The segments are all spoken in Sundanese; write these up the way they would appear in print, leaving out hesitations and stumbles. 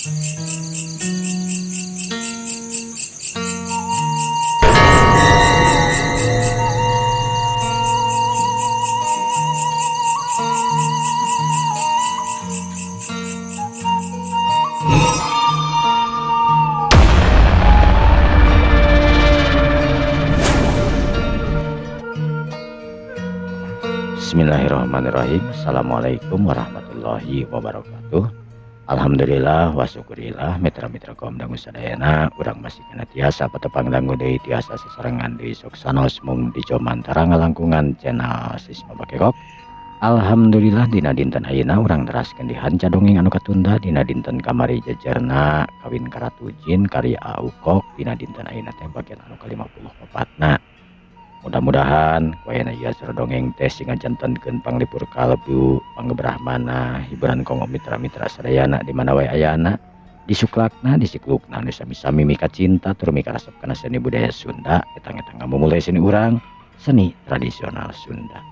Bismillahirrahmanirrahim. Assalamualaikum warahmatullahi wabarakatuh. Alhamdulillah wa syukurillah, mitra-mitra kaum dangu sadayana, urang masih kena tiasa patepang dangu deui, tiasa sasarengan deui, sok sanos mung di Jomantara ngalangkungan channel Sisma Bakekok. Alhamdulillah, dina dinten ayeuna urang neraskeun di hanca dongeng anu katunda dina dinten kamari, Jejerna Kawin Karatu Jin karya Aukok. Dina dinten ayeuna teh bagian anu ka-54 na. Mudah-mudahan ku ayana ieu acara dongeng teh sing ngajantenkeun panglipur kalbu, panggebrahmana, hiburan kanggo mitra-mitra sadayana di mana wae ayana, disuklakna, disiklukna, anu sami-sami mika cinta tur mika resep kana seni budaya Sunda, etang-etang ngamumule seni urang, seni tradisional Sunda.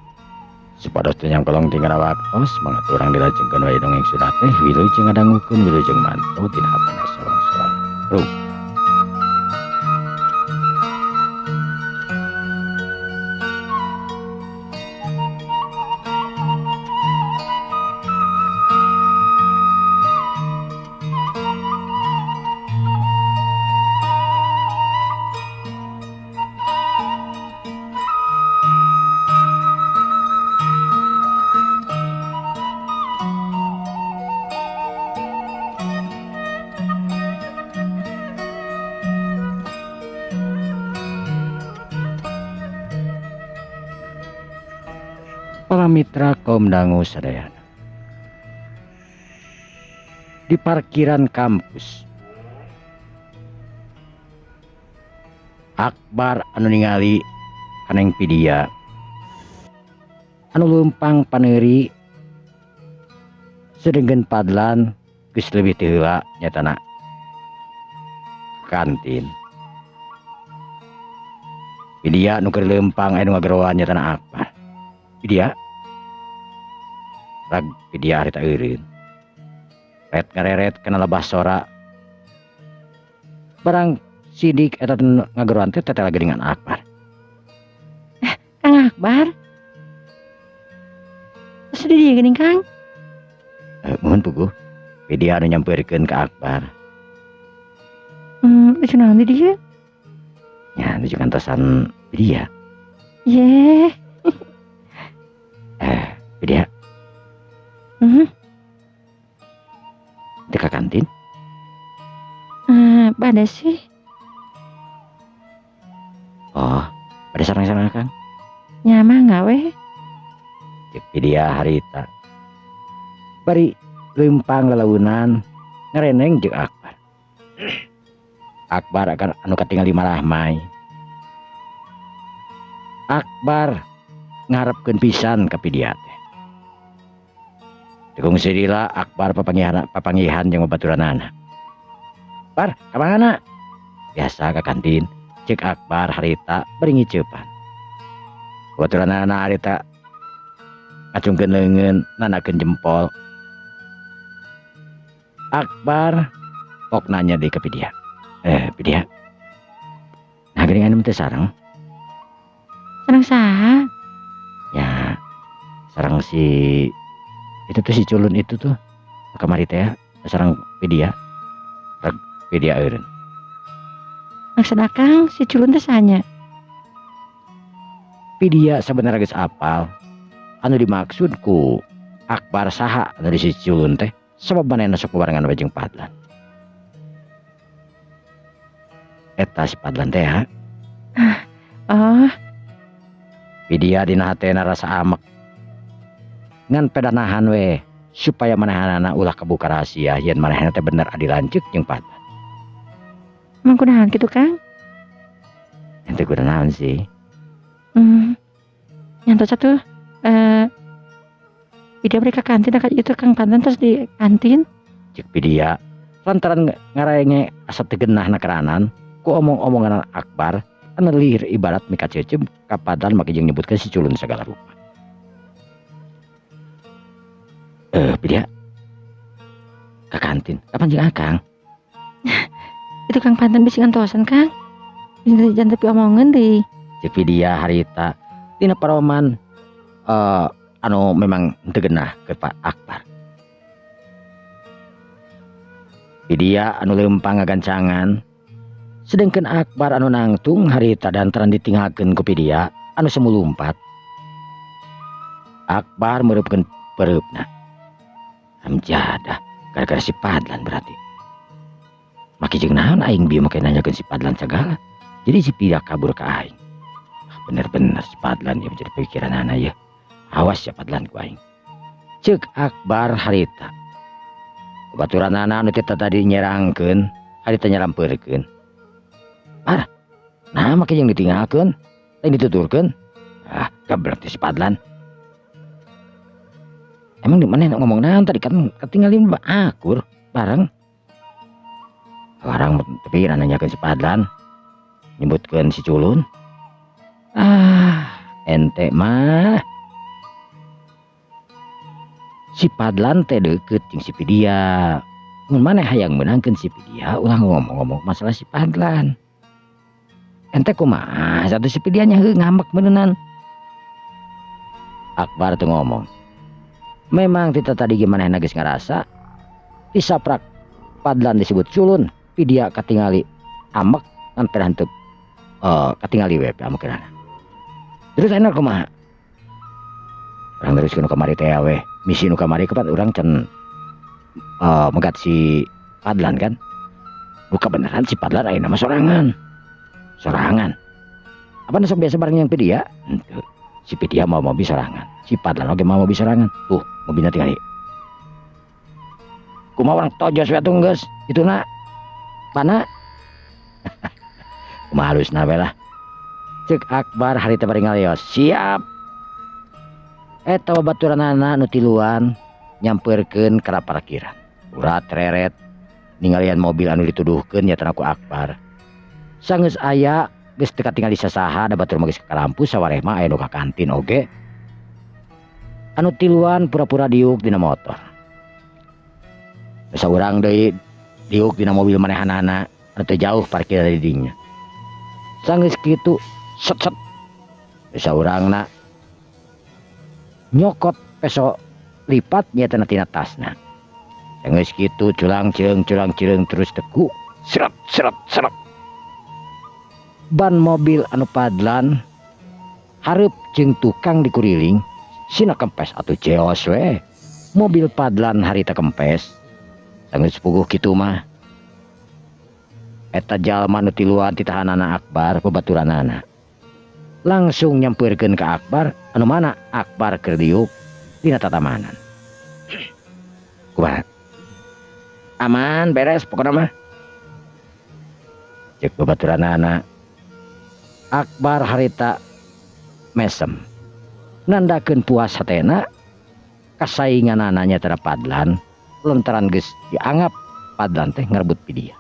Supados teu nyangkolong tinggal waktos, mangga urang dilajengkeun wae dongeng Sunda teh. Wilujeng ngadangukeun, wilujeng mantau dina hapana sorong-sorong. Bro. Para mitra kaum dangu sadayana, di parkiran kampus, Akbar anu ningali ka Neng Pidia anu leumpang paneuri, sedengkeun Padlan geus leuwih ti heula, nyatana kantin. Pidia nu keur leumpang aya nu ngageroan, nyatana Akbar. "Pidia." Rag Pidia harita eureun. Ret ngareret kana lebah sora. Barang sidik eta ngageroan teh tetela geuningan Akbar. Eh, Kang Akbar. Terus di dieu geuning, Kang? Eh, mohon puguh. Pidia anu nyampeurkeun ka Akbar. Lucu naon di dieu? Ya, nuju ngantosan Pidia. Ye. Eh, Pidia. Teu ka kantin? Eh, bade sih. Oh, bade sareng-sareng, Kang? Nya, mangga we. Cek Pidia harita. Bari leumpang lalaunan ngareneng jeung Akbar. Akbar akan anu katingali marahmai. Akbar ngarepkeun pisan ka Pidia teh. Teu kungsi lila Akbar papanggihan papanggihan jeung babaturanana. "Bar, ka mana?" "Biasa, ka kantin," cek Akbar harita bari ngiceupan. Babaturanana harita ngacungkeun leungeun, nandakeun jempol. Akbar pok nanya deui ka Pidia. "Eh, Pidia. Nah, geuning anu teh sareng." Sareng saha? Ya, sareng si itu tuh, si culun itu tuh kamari teh ya, sareng Pidia. Reg Pidia eureun. Maksud Akang si culun teh saha nya? Pidia sebenarnya geus apal anu dimaksud ku Akbar saha anu di si culun teh, sabab manehna sok babarengan we jeung Padlan. Eta si Padlan teh ya. Oh. Pidia dina hatena rasa amek. Ngan peda nahan we supaya manehanana ulah kebuka rahasia yen manehna teh bener adi lanceuk jeung Padlan. Emang kunaon kitu, Kang? Henteu kunaon sih. Nyantos atuh, eh, Pidia bade ka kantin itu Kang Padlan terus di kantin. Cek Pidia lantaran ngarenge asa teu geunah nakeranan ku omong-omongan Akbar anu lieur ibarat mikaceuceub ka Padlan make jeung nyebutkeun si culun segala rupa. Eh, Pidia. Ka kantin. Kapan jeung Akang? Itu Kang Panten bisi ngantosan Kang. Jangan tapi omongan deui. Cek Vidya harita tina paroman anu memang teu genah ke Pak Akbar. Vidya anu leumpang ngagancangan sedengkeun Akbar anu nangtung harita dantaran ditinggalkeun ku Vidya anu semu lumpat. Akbar meureupkeun pereupna. Amjadah gara-gara si Padlan berarti. Maki jeung naon aing bieu make nanyakeun si Padlan sagala. Jadi si Vidya kabur ka aing. Bener-bener si Padlan ya menjadi pikiran anak ya. Awas ya Padlan ku aing. Ceuk Akbar harita. Baturanana anu teh tadi nyerangkeun, harita nyarampeurkeun. Parah. Nah make jeung ditinggalkeun, lain dituturkeun. Ah, gablek teh si Padlan. Emang di mana ngomong naon tadi kan ketinggalin akur bareng. Orang tapi nanyakeun si Padlan. Nyebutkeun si Culun. Ah, ente mah. Si Padlan teh deukeut jeung si Vidya. Mun maneh hayang meunangkeun si Vidya ulah ngomong-ngomong masalah si Padlan. Ente kumaha satu si Vidya nya heuh ngambek beuneunan. Akbar teu ngomong. Memang tita tadi gimana geus ngarasa disaprak Padlan disebut culun, Vidya katingali ambek ngan teh henteu katingali we amekeunana. Terus enak kumaha? Urang teruskeun nu kamari teh we. Misi nu kamari kapan urang can megat si Padlan kan? Buka beneran si Padlan ayeuna mah sorangan. Sorangan. Apa nu sok biasa bareng yang Vidya? Henteu. Si Vidya mau mobil sorangan. Si Padlan oge mau mobil sorangan. Tuh, mobilna tingali. Kumaha urang tojos we atuh geus. Ituna. Mana? Kumaha halusna we lah. Ceuk Akbar harita bari ngalios. Siap. Eta babaturanana nu tiluan nyampeurkeun ka parkiran. Urat reret ningalian mobil anu dituduhkeun nyatana ku Akbar. Sanggeus aya geus teu katingali sasaha da batur mah geus ka kampus sawareh mah aya nu ka kantin oge. Anu tiluan pura-pura diuk dina motor. Saurang deui diuk dina mobil manehanana anu teu jauh parkir dari dinya. Sanggeus kitu set set. Saurangna nyokot peso lipat nyatana tina tasna. Sanggeus kitu culang cileung terus teku seret seret seret. Ban mobil anu Padlan hareup jeung tukang dikuriling sina kempes atuh jeos we. Mobil Padlan harita kempes. Sanggeus puguh kitu mah. Eta jalma nu tiluan titahanana Akbar babaturanana. Langsung nyampeurkeun ka Akbar anu mana Akbar keur diuk dina tatamanan. Kumaha? Aman beres pokona mah. Ceuk babaturanana. Akbar harita mesem. Nandakeun puas hatena kasainganana nyaeta Padlan lantaran geus dianggap Padlan teh ngarebut Vidya.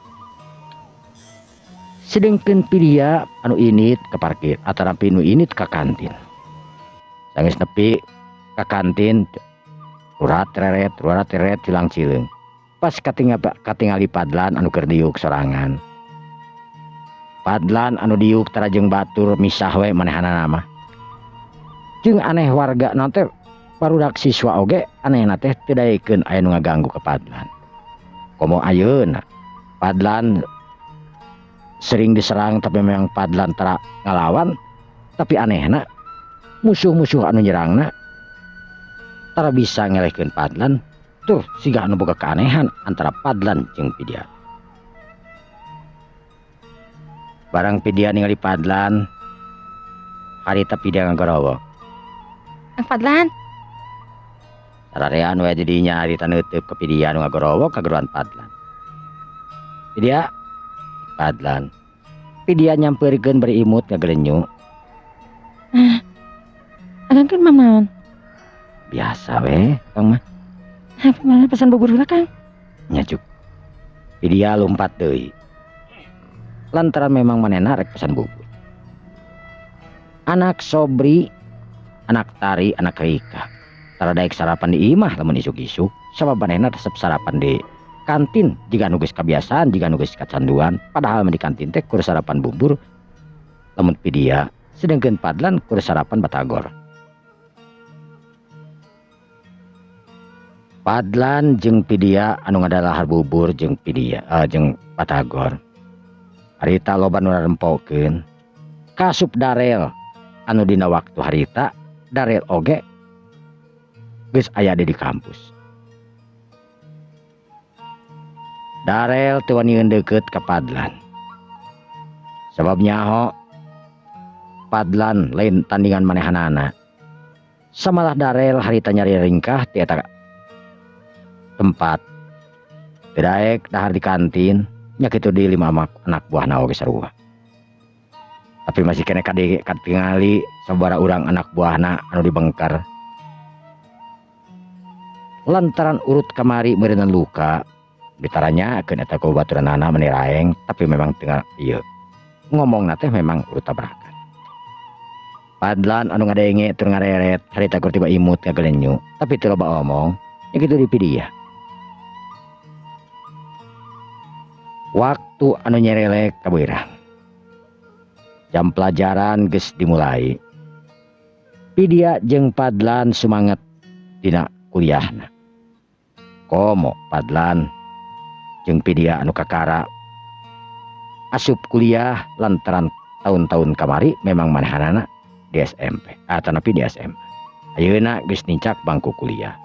Sedengkeun Vidya anu init ka parkir atanapi nu init ka kantin. Sanggeus nepi ka kantin urat reret cilang cileung. Pas katingali Padlan anu keur diuk sorangan. Padlan anu diuk tara jeung batur misah we manehanana mah. Jeung aneh warga naon teh barudak siswa oge anehna teh teu daekeun aya nu ngaganggu ka Padlan. Komo ayeuna Padlan sering diserang tapi memang Padlan tara ngalawan, tapi anehna musuh-musuh anu nyerangna tara bisa ngelehkeun Padlan. Tuh siga anu boga keanehan antara Padlan jeung Vidya. Barang Vidya ningali Padlan harita Vidya ngagorowok. Kang Padlan. Sararean we didinya harita neuteub ka Vidya anu ngagorowok kageruan Padlan. Vidya Padlan. Vidya nyampeurkeun bari imut ngagelenyu. Akang kan mam naon? Biasa we, Kang mah. Mana pesan bubur heula, Kang? Nya cuk. Vidya lompat deui. Lantaran memang manehna rek pesan bubur. Anak Sobri, anak Tari, anak Rika. Tara daek sarapan di imah lamun isuk-isuk, sabab manehna resep sarapan di Kantin jiga nu geus kabiasaan, jiga nu geus kacanduan, padahal mah di kantin teh kur sarapan bubur lamun Pidia, sedangkeun Padlan kur sarapan batagor. Padlan jeung Pidia anu ngadalahar bubur jeung Pidia jeung batagor. Harita loba nu narempokeun. Kasup Darel anu dina waktu harita Darel oge geus aya di kampus. Darel teu waniun deukeut ka Padlan. Sabab nyaho Padlan lain tandingan manehanana. Samalah Darel harita nyari ringkah ti eta tempat. Teu daek dahar di kantin, nya kitu di lima anak buahna oge sarua. Tapi masih keneh katingali sabaraha urang anak buahna anu dibengkar. Lantaran urut kamari meureunna luka, ditaranyakeun eta ku baturanana meni raeng, tapi memang teu ieu. Ngomongna teh memang urut tabrakan. Padlan anu ngadenge tur ngareret, harita keur tiba imut ngagelenyu, tapi teu loba omong, nya kitu di Pidia. Waktu anu nyerelek kabeurang. Jam pelajaran geus dimulai. Pidia jeung Padlan sumanget dina kuliahna. Komo Padlan jeung Pidia anu kakara asup kuliah lantaran tahun-tahun kamari memang manehanana di SMP atanapi di SMA. Ayeuna geus nincak bangku kuliah.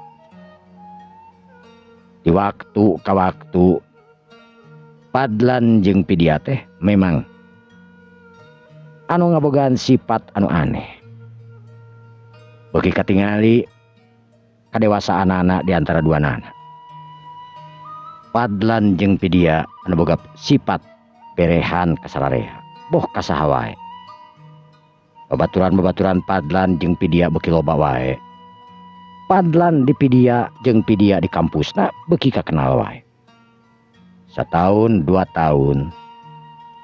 Di waktu ka waktu Padlan jeung Pidia teh memang anu ngabogaan sifat anu aneh. Beuki katingali kadewasaan anak di antara dua nana. Padlan jeung Pidia anu boga sifat berehan kasarareha, boh kasaha wae. Babaturan-babaturan Padlan jeung Pidia beuki loba wae. Padlan di Pidia jeung Pidia di kampusna beuki kakenal wae. Satahun 2 tahun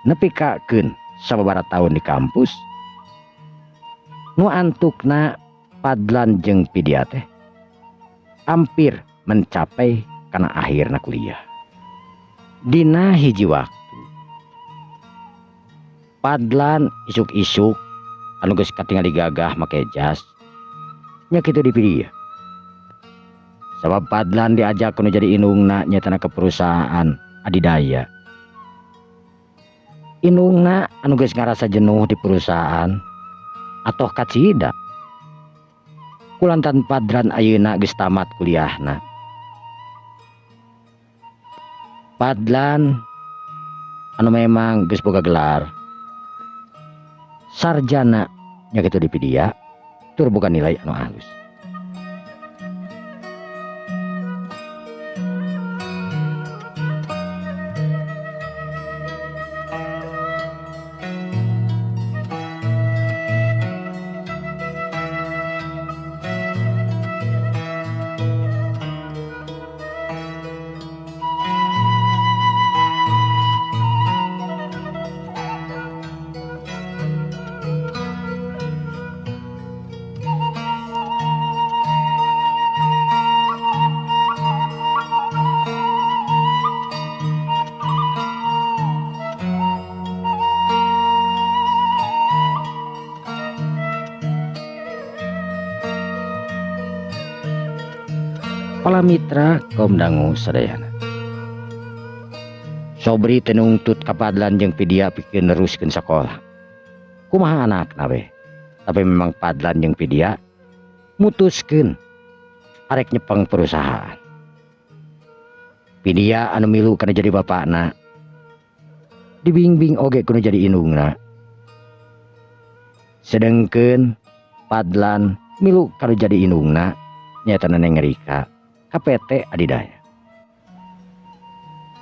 nepi kakeun sababaraha tahun di kampus nu antukna Padlan jeung Pidia teh hampir mencapai kana akhirna kuliah. Dina hiji waktu Padlan isuk-isuk anu geus katingali gagah make jas nya kitu di Pidia. Sabab Padlan diajak kudu jadi indungna nyatana ke perusahaan adidaya. Indungna anu geus ngarasa jenuh di perusahaan atau kacida. Kulantan Padlan ayeuna geus tamat kuliahna. Padlan anu memang geus boga gelar sarjana nya kitu di Pidia tur boga nilai anu alus. Para mitra kaum dangu sadayana. Sobri teu nungtut ka Padlan jeung Pidia pikeun neruskeun sakola. Kumaha anakna we? Tapi memang Padlan jeung Pidia mutuskeun arek nyepeng perusahaan. Pidia anu milu kana jadi bapakna, dibimbing oge kudu jadi indungna. Sedengkeun Padlan milu kana jadi indungna nyaeta Neneng Rika ka PT Adidaya.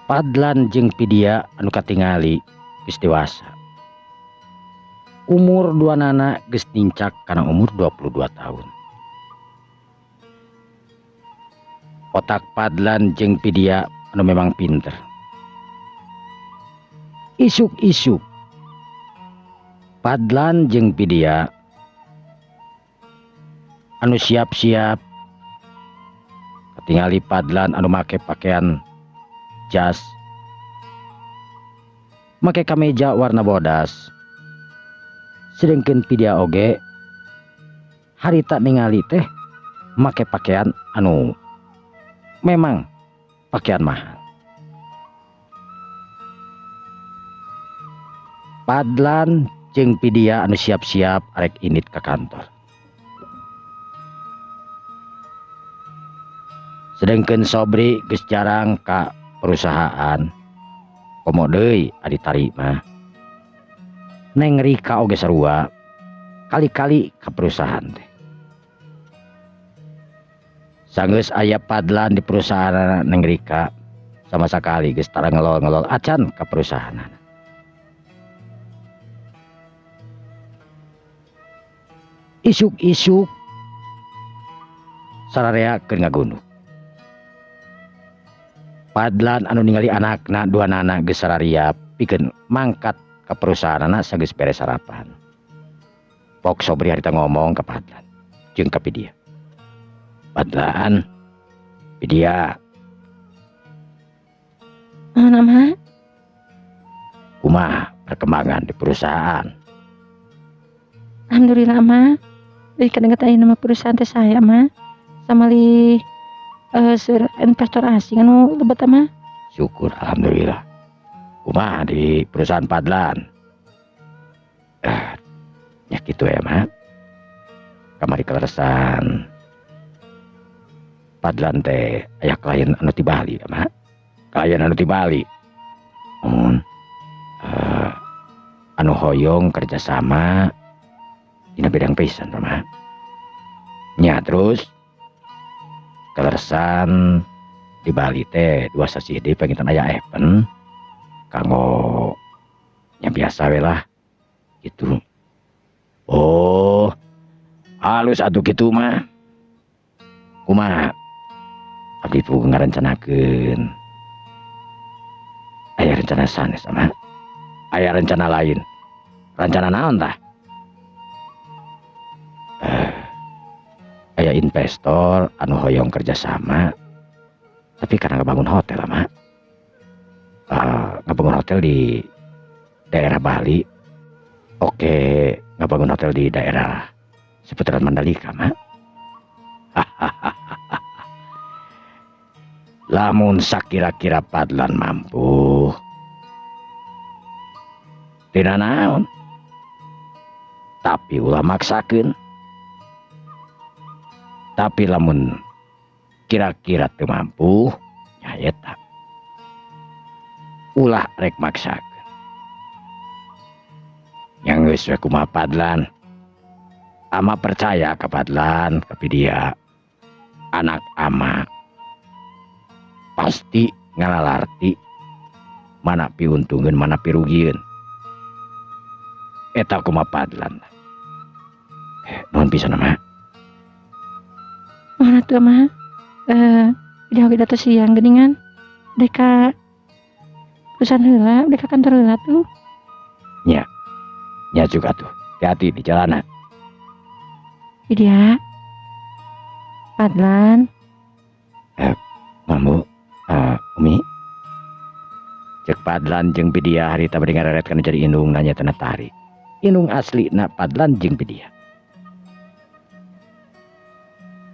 Padlan jeung Pidia anu katingali geus dewasa. Umur dua nana geus nincak kana umur 22 tahun. Otak Padlan jeung Pidia anu memang pinter. Isuk-isuk Padlan jeung Pidia anu siap-siap katingali Padlan anu make pakaian jas, make kameja warna bodas. Sedengkeun Pidia oge harita ningali teh make pakaian anu memang pakaian mahal. Padlan jeung Pidia anu siap-siap arek indit ke kantor. Sedengkeun Sobri geus jarang ka perusahaan. Komo deui adi Tari mah. Neng Rika oge sarua kali-kali ka perusahaan teh. Sanggeus aya Padlan di perusahaan Neng Rika sama sakali geus tara ngelol-ngelol acan ka perusahaan. Isuk-isuk sararea keur ngagunduk. Padlan anu ningali anakna dua nana geus sarariap pikeun mangkat ka perusahaanna sageus beres sarapan. Pok Sobri harita ngomong ka Padlan jeung ka Pidia. Padlan, Pidia. Naon, Kumaha perkembangan di perusahaan? Alhamdulillah mah. Deui kadenget aya nama perusahaan teh saya mah. Sama li investor asing anu lebet mah. Syukur alhamdulillah. Kumaha di perusahaan Padlan? Ya gitu ya mah. Kamari kaleresan Padlan teh aya klien anu ti Bali ya mah. Klien anu ti Bali. Mun anu hoyong kerjasama dina bidang pisan mah. Nya terus kaleresan di Bali teh 2 sasih deui panginten aya event kanggo nya biasa we lah gitu. Oh, halus atuh kitu mah. Kumaha? Abdi tuh ngarencanakeun. Aya rencana sanes mah. Aya rencana lain. Rencana naon tah? Aya investor anu hoyong kerjasama tapi karena ngebangun hotel mah. Ngebangun hotel di daerah Bali. Oke, ngebangun hotel di daerah seputaran Mandalika mah. Lamun sakira-kira Padlan mampu, tidak naon, tapi ulah maksakeun. Tapi lamun kira-kira teu mampu, nya eta ulah rek maksakeun. Yang geus we kumaha Padlan, ama percaya ka Padlan, ka Pidia, anak ama pasti ngalalarti mana piuntungeun mana pirugieun. Eta kumaha Padlan. Nuhun pisan mah. Mana tuh mah? Udah oge datang siang geuningan. Deka perusahaan heula, deka kantor heula tuh. Nya. Nya juga tuh. Hati-hati di jalanan. Iya. Padlan. Mambu, Umi. Cek Padlan jeung Pidia harita bari ngareret kana jadi indung nanya teh Tari. Indung asli na Padlan jeung Pidia.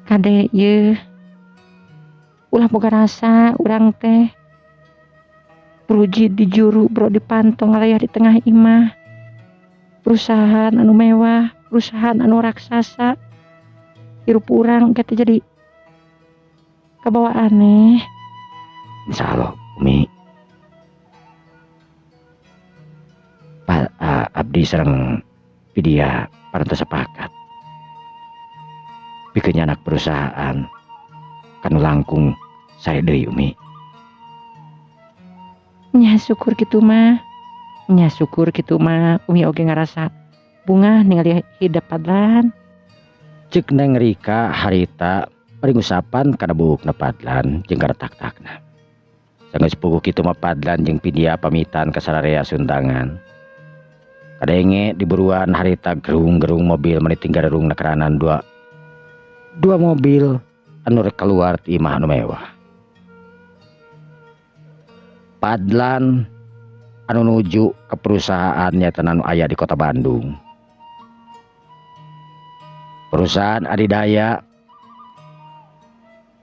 Kade ye ulah boga rasa urang teh bruji di juru bro di pantong ngalayah di tengah imah. Perusahaan anu mewah, perusahaan anu raksasa, hirup urang kita jadi kebawa aneh. Insya Allah Umi, Abdi sareng Pidia parantos sepakat pikeun anak perusahaan kanu langkung sae deui Umi. Nya syukur kitu mah. Nya syukur kitu mah Umi oge ngarasa bungah ningali hidep Padlan. Cek Neng Rika harita bari ngusapan kana buukna Padlan jeung kana tak-takna. Sanggeus puguh kitu mah Padlan jeung Pidia pamitan ka sararea suntangan. Kadenge di buruan harita gerung-gerung mobil meni tinggal gerung nakeranan dua mobil anu rek keluar ti imah anu mewah. Padlan anu nuju ke perusahaan nyaeta anu aya di kota Bandung. Perusahaan adidaya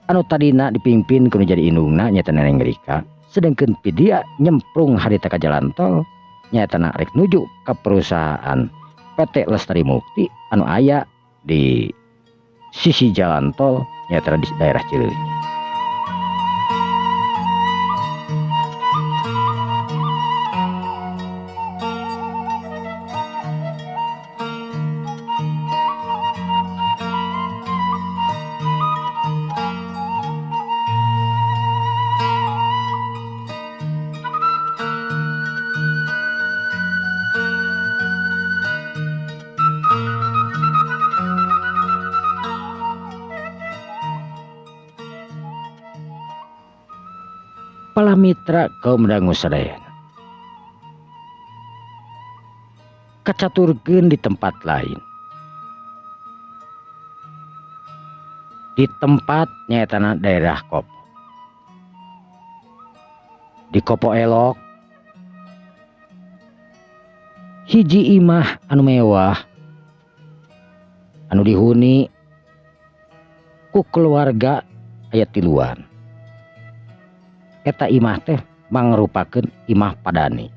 anu tadina dipimpin kudu jadi indungna nyaeta Neneng Rika, sedangkan Pidia nyemplung harita ka jalan tol nyaeta rek nuju ke perusahaan PT Lestari Mukti anu aya di sisi jalan tol nyaeta di daerah Cileunyi. Pala mitra kaum dangu sadayana kacaturkeun di tempat lain, di tempat nyaetana daerah Kopo, di Kopo Elok hiji imah anu mewah anu dihuni ku keluarga aya tiluan. Eta imah teh mangrupakeun imah Padani.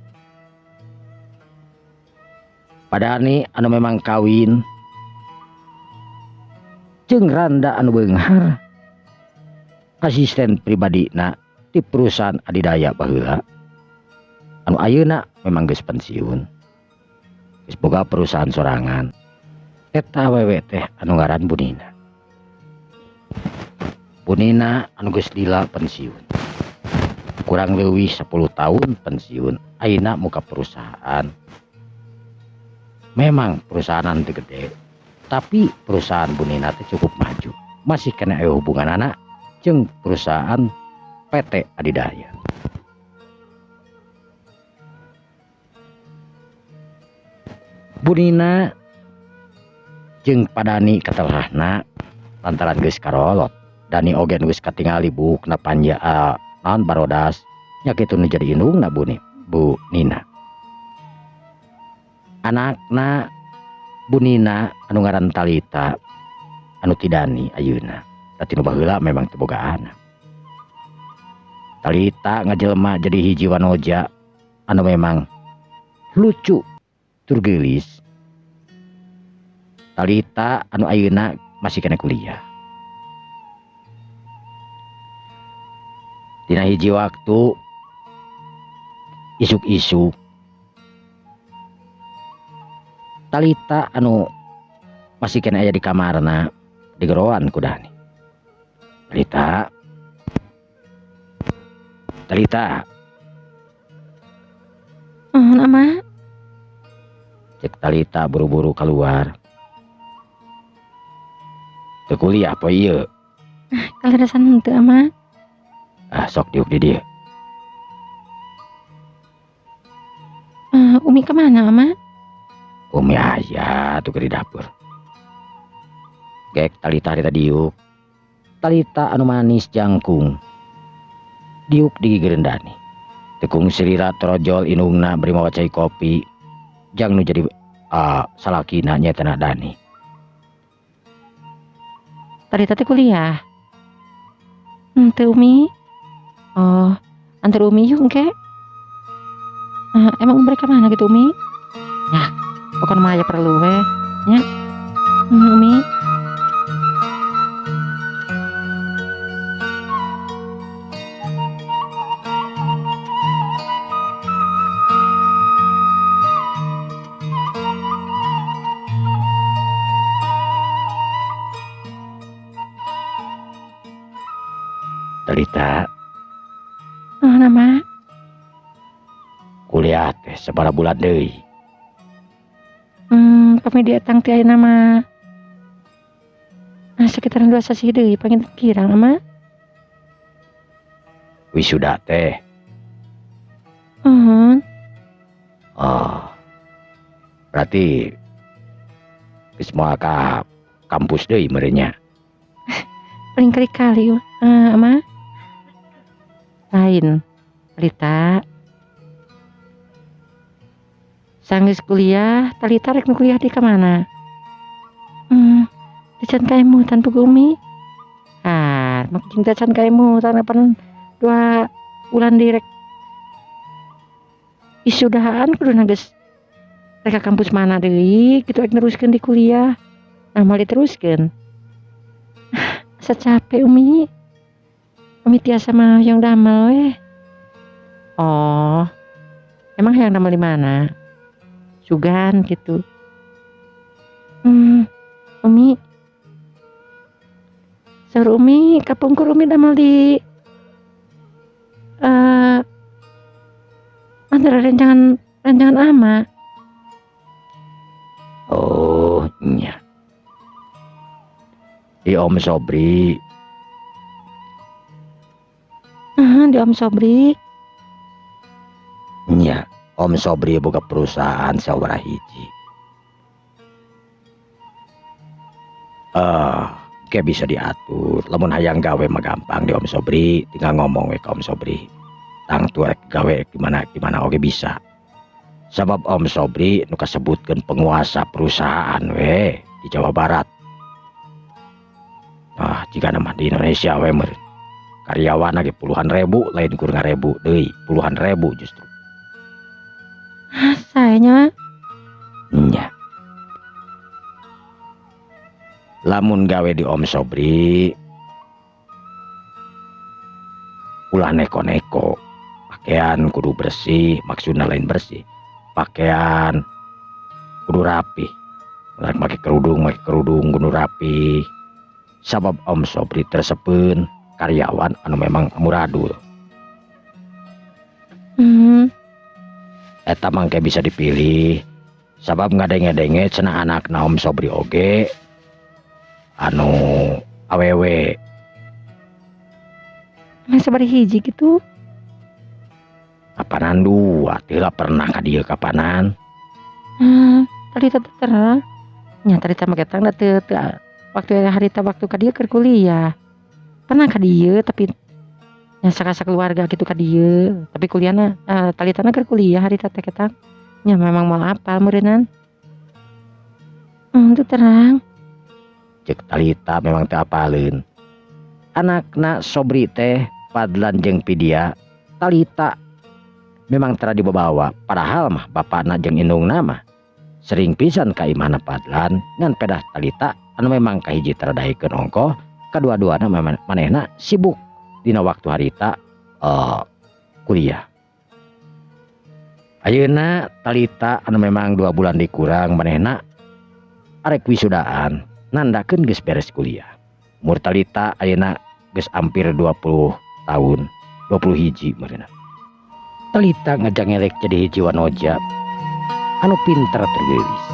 Padani anu memang kawin jeung randa anu beunghar, asisten pribadina di perusahaan adidaya baheula anu ayeuna memang geus pensiun, geus boga perusahaan sorangan. Eta awewe teh anu ngaran Bunina. Bunina anu geus lila pensiun, kurang leuwih 10 tahun pensiun, ayeuna muka perusahaan. Memang perusahaan teu gede, tapi perusahaan Bunina teh cukup maju. Masih kena aya hubungan anak jeung perusahaan PT Adidaya. Bunina jeung Padani katelahna lantaran geus karolot. Dani oge geus katingali buukna panja naon barodas nya kitu nu jadi indungna Bu Nina. Anakna Bu Nina anu ngaran Talita anu ti Dani ayeuna. Tadi nu baheula memang teu boga anak. Talita ngajelma jadi hiji wanoja anu memang lucu tur geulis. Talita anu ayeuna masih kena kuliah. Dina hiji waktu isuk-isuk Talita anu masih kena aya di kamarna digeroan ku Dani. Talita, Talita. Ama. Cek Talita buru-buru keluar. Teu kuliah poe ieu. Kaleresan henteu ama. Ah, sok diuk di dieu. Umi kemana, ama? Umi aya tuh di dapur. Gek Talita harita diuk. Talita anu manis jangkung. Diuk di gigireun Dani. Tekung sirira torojol indungna bari mawa cai kopi. Jang nu jadi salakina nyaeta Dani. Talita teh kuliah. Henteu Umi. Oh, antar Umi yuk engke. Emang mereka mana gitu Umi? Nah, pokoknya mah aya perlu we nya. Umi. Talita. Nama. Kuliah teh sabaraha bulan deui? Kami dietang ti ayeuna mah. Nah, sekitaran 2 sasih deui pangin kirang ama. Wisuda teh. Uhun. Oh. Berarti geus moal ka kampus deui meureun nya. Paling kali-kali ama. Lain. Talita. Sanggeus kuliah, Talita rek kuliah di ka mana? Can kaemutan puguh Umi. Ah, mak jeung teh can kaemutan apan 2 bulan direk wisudahan kuduna geus rek ka kampus mana deui kitu rek neruskeun di kuliah. Nah, moal diteruskeun. Asa capek Umi. Umi tiasa mah hoyong damel weh. Oh, emang hayang damel di mana? Sugan gitu. Umi. Saur Umi, kapungkur Umi damel di antara rencangan ama. Oh, nya. Di Om Sobri. Aha, di Om Sobri. Nya, Om Sobri boga perusahaan sabaraha hiji. Kayak bisa diatur. Lamun hayang gawe mah gampang di Om Sobri, tinggal ngomong we ka Om Sobri. Tangtu rek gawe gimana gimana oge bisa. Sabab Om Sobri nu kasebutkeun penguasa perusahaan we di Jawa Barat. Ah, jika nama di Indonesia we meureun. Karyawan lagi puluhan ribu, lain kurang ribu deui, puluhan ribu justru. Ah, sayanya. Nya. Lamun gawe di Om Sobri ulah neko-neko, pakaian kudu bersih, maksudna lain bersih, pakaian kudu rapih, rek make kerudung, make kerudung kudu rapih. Sabab Om Sobri tersepeun karyawan anu memang amuradul. Eta mangke bisa dipilih, sabab ngadenge-denge cenah anakna Om Sobri oge anu awewe. Emang sabari hiji gitu? Kapanan dua, teu lah pernah ka dieu kapanan. Tadi teh terang. Nya tadi teh make tang da teu waktu harita waktu ka dieu keur kuliah. Pernah ka dieu tapi nya sakasa keluarga gitu ka dieu, tapi kuliahna talitana keur kuliah harita teh ketang. Nya memang moal apal meureunnan. Teu terang. Cek Talita memang teu apaleun. Anakna Sobri teh Fadlan jeung Pidia, Talita memang tara dibawa, padahal mah bapakna jeung indungna mah sering pisan ka imahna Fadlan ngan pedah Talita anu memang kahiji tara daekeun ongkoh, kadua-duana manehna sibuk dina waktu harita kuliah. Ayeuna Talita anu memang 2 bulan dikurang manehna arek wisudaan nandakeun geus beres kuliah. Umur Talita ayeuna geus hampir 20 tahun, 20 hiji meureunna. Talita ngajangelek jadi hiji wanoja anu pinter tur geulis.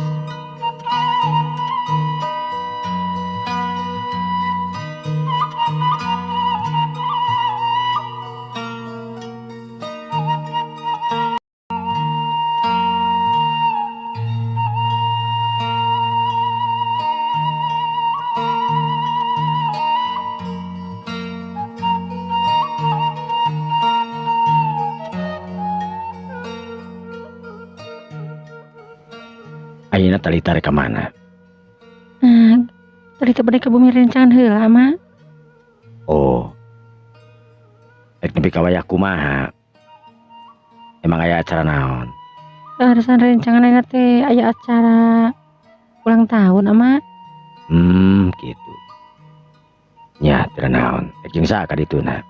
Ayeuna Talita rek ka mana? Talita bade ka bumi rencangan heula, Ma. Oh. Rek nepi ka wayah kumaha? Emang aya acara naon? Alasan rencangan ayeuna teh aya acara ulang tahun, Ama. Gitu. Nya, teu naon. Rek jeung saha ka dituna?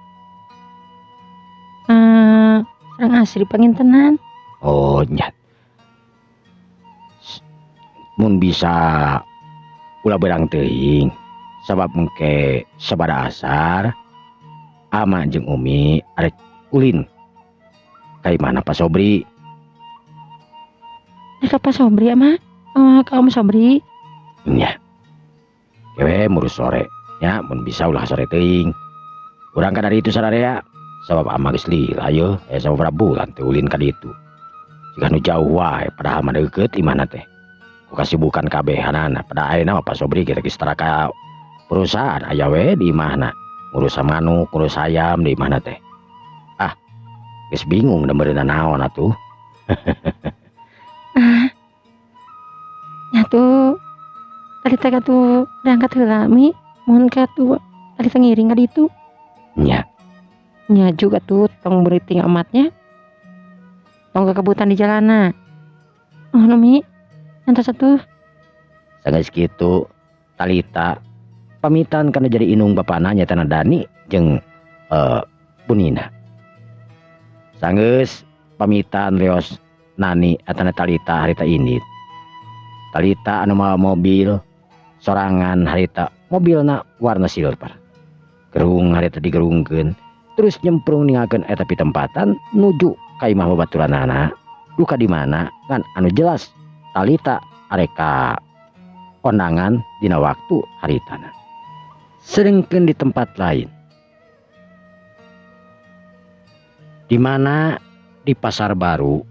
Sareng Asri pangintenan. Oh, nya. Mun bisa ulah berang teuing sabab engke sabada asar ama jeung Umi arek ulin ka imahna Pak Sobri. Ka Pak Sobri ama? Oh, ka Om Sobri. Nya. Kewe murus sore nya mun bisa ulah sore teuing. Urang ka dari itu sararea sabab ama geus lila yeuh aya sababaraha bulan teu ulin ka ditu. Siga nu jauh wae padahal mah deukeut imahna teh. Ku kasibukan kabehanana pada ayeuna mah Pak Sobri kita geus tara ka perusahaan aya we di imahna ngurus manuk ngurus ayam di imahna teh. Ah, Geus bingung da meureunna naon atuh. Ah. Nya tuh tadi teh atuh berangkat heula Mi, mun ka tuh tadi teh ngiring ka ditu. Nya. Nya juga tuh tong beuting amatnya. Tong kekebutan di jalana. Oh Mi, entos atuh. Sanggeus kitu Talita pamitan kana jadi inung bapana nyaeta Dani jeung Bunina. Sanggeus pamitan leos Nani atana Talita harita indit. Talita anu mawa mobil sorangan harita mobilna warna silver. Gerung harita digerungkeun terus nyemprung ninggalkeun eta pitempatan nuju ka imah babaturanana. Duka di mana kan anu jelas Talita areka kondangan dina waktu haritana. Sedengkeun di tempat lain, di mana di pasar baru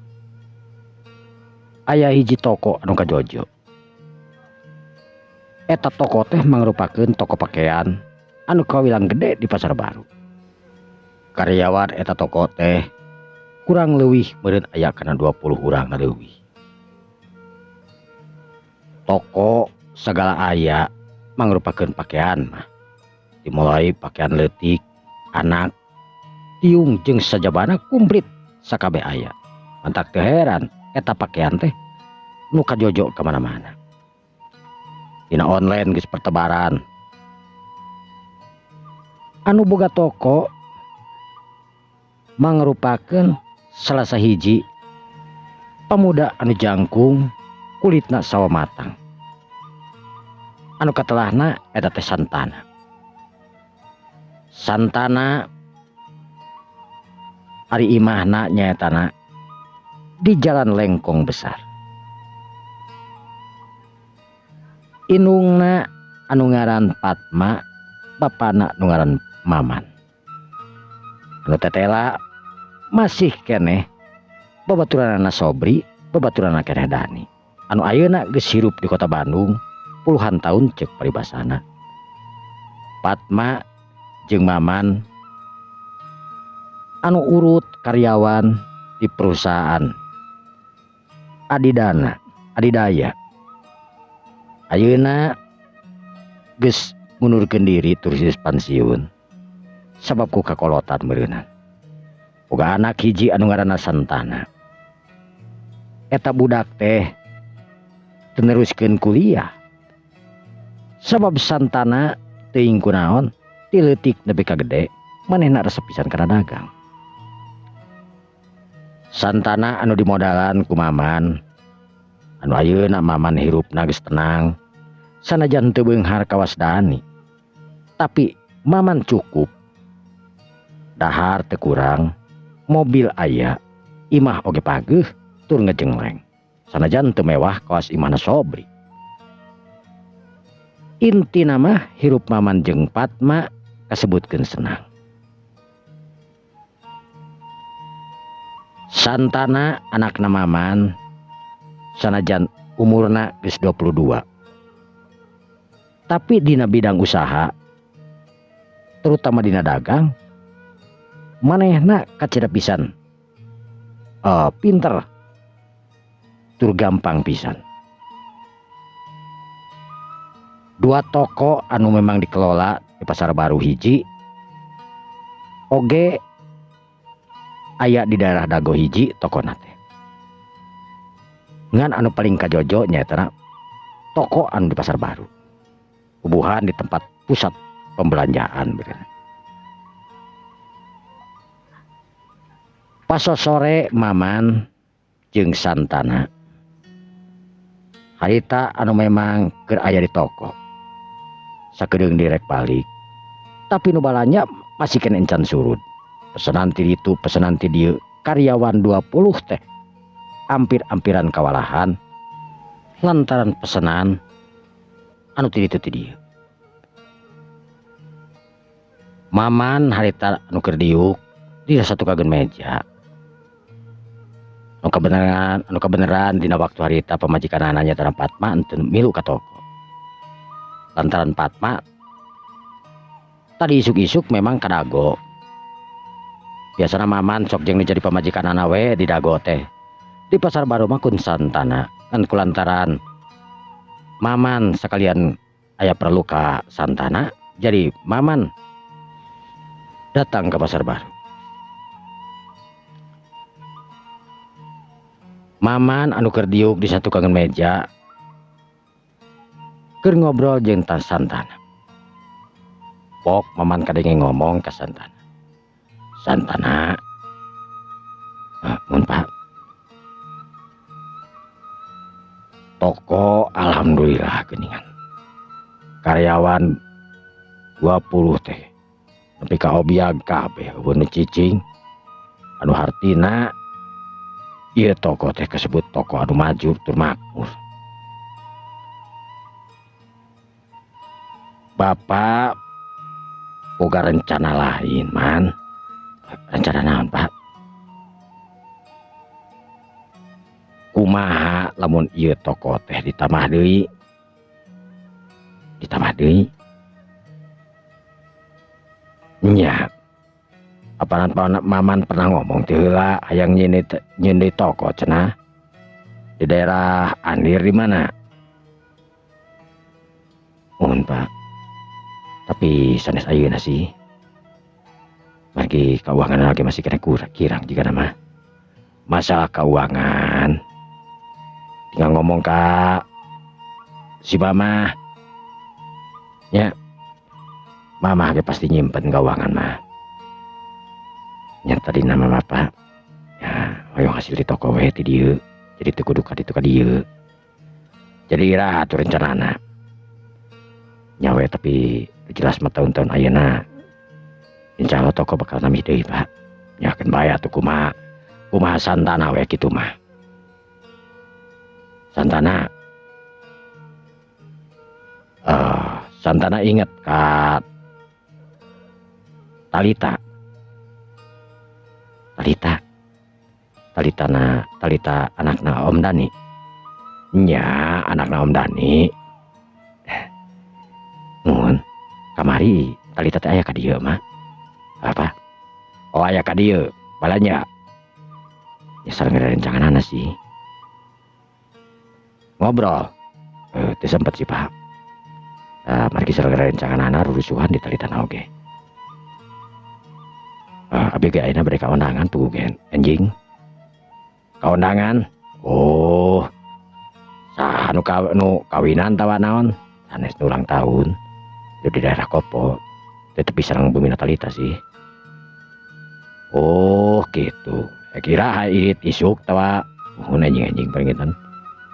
aya hiji toko anu kajojo. Eta toko teh mangrupakeun toko pakaian anu kawilang gede di pasar baru. Karyawan eta toko teh kurang leuwih meureun aya kana 20 urang leuwih. Toko segala aya mangrupakeun pakaian mah. Dimulai pakaian leutik, anak, tiung jeung sajabana kumplit sakabeh aya. Mantak teu heran eta pakaian teh nu kajojo ka mana-mana. Dina online geus pertebaran. Anu boga toko mangrupakeun salah sahiji pemuda anu jangkung kulitna sawo matang. Anu katelahna eta teh Santana. Santana ari imahna nyaetana di Jalan Lengkong Besar. Inungna anu ngaran Fatma, bapana anu ngaran Maman. Anu tetela masih keneh babaturanana Sobri, babaturanana keneh Dani. Anu ayeuna geus hirup di kota Bandung puluhan tahun cek paribasana. Fatma jeung Maman anu urut karyawan di perusahaan Adidana, Adidaya. Ayeuna geus ngundurkeun diri terus geus pensiun sabab ku kakolotan meureunna. Boga anak hiji anu ngaranna Santana. Eta budak teh teu neruskeun kuliah. Sabab Santana teuing kunaon ti leutik nepi ka gede manehna resep pisan kana dagang. Santana anu dimodalan ku Maman, anu ayeuna Maman hirupna geus tenang, sanajan teu beunghar kawas Dani. Tapi Maman cukup, dahar teu kurang, mobil aya, imah oge pageuh tur ngejengleng. Sanajan teu mewah kawas imahna Sobri. Intina mah hirup Maman jeung Fatma kasebutkeun senang. Santana anakna Maman sanajan umurna geus 22. Tapi dina bidang usaha terutama dina dagang manehna kacida pisan. Pinter tur gampang pisan. Dua toko anu memang dikelola di pasar baru hiji oge aya di daerah Dago hiji toko nate. Ngan anu paling kajojo nyaeta toko anu di pasar baru. Ubuhan di tempat pusat pembelanjaan bener. Pas sore Maman jeung Santana harita anu memang keur aya di toko. Sakedeung direk balik. Tapi nu balanja masih kena encan surut. Pesanan ti ditu, pesanan ti dieu, karyawan 20 teh ampir-ampiran kawalahan lantaran pesanan anu ti ditu ti dieu. Maman harita anu keur diuk di satu kagen meja. Anu kabeneran dina waktu harita pamajikanana nyaeta Fatma henteu milu ka toko. Lantaran Fatma tadi isuk-isuk memang kadago. Biasana Maman sok jeung nu jadi pamajikanana we di Dago teh. Di Pasar Baru mah kun Santana kan kulantaran Maman sekalian aya perlu ka Santana, jadi Maman datang ke Pasar Baru. Maman anu keur diuk di satukangan meja keur ngobrol jeung Santana. Pok Maman kadenge ngomong ka Santana. Santana, mun Pak, toko alhamdulillah geuningan. Karyawan 20 teh nepi ka obiag kabeh eueuh nu cicing anu hartina ieu toko teh kasebut toko anu maju tur makmur. Bapak boga rencana lain man. Rencana naon Pak? Kumaha lamun ieu toko teh ditambah deui? Ditambah deui? Nya. Apanan Maman pernah ngomong teh heula hayang nyeun deui toko cenah di daerah Andir di mana? Mohon Pak. Tapi sanes ayeuna sih. Margi keuangan lagi masih kena kurang kirang jika nama. Masalah keuangan tinggal ngomong ka si mama. Ya. Mama ge pasti nyimpen keuangan mah. Nya tadi nama bapak. Ya, hoyong hasil di toko we ti dieu. Jadi teu kudu ka ditu ka dieu. Jadi iraha atuh rencanana. Nya we tapi jelas mah tahun-tahun ayeuna insya Allah toko bakal nambih deui Pak. Nya keun bae atuh kumaha. Kumaha Santana we kitu mah. Santana. Santana inget ka Talita. Talita. Talita na, Talita anakna Om Dani. Nya anakna Om Dani. Mun kamari Talita teh aya ka dieu mah. Apa? Oh aya ka dieu, balanja. Ya sareng rencanganana sih. Ngobrol. Teu sempet sih Pak. Margi sareng rencanganana rurusuhan di Talita na oge. Abi ge ayeuna bade kaondangan tuh gen anjing. Kaondangan. Oh. Saha nu kawinan tawa naon? Sanes nu ulang tahun. Itu di daerah Kopo. Tetep sareng Bumi Talita sih. Oh gitu. Saya kira irit isuk tawa mun anjing-anjing paringitan.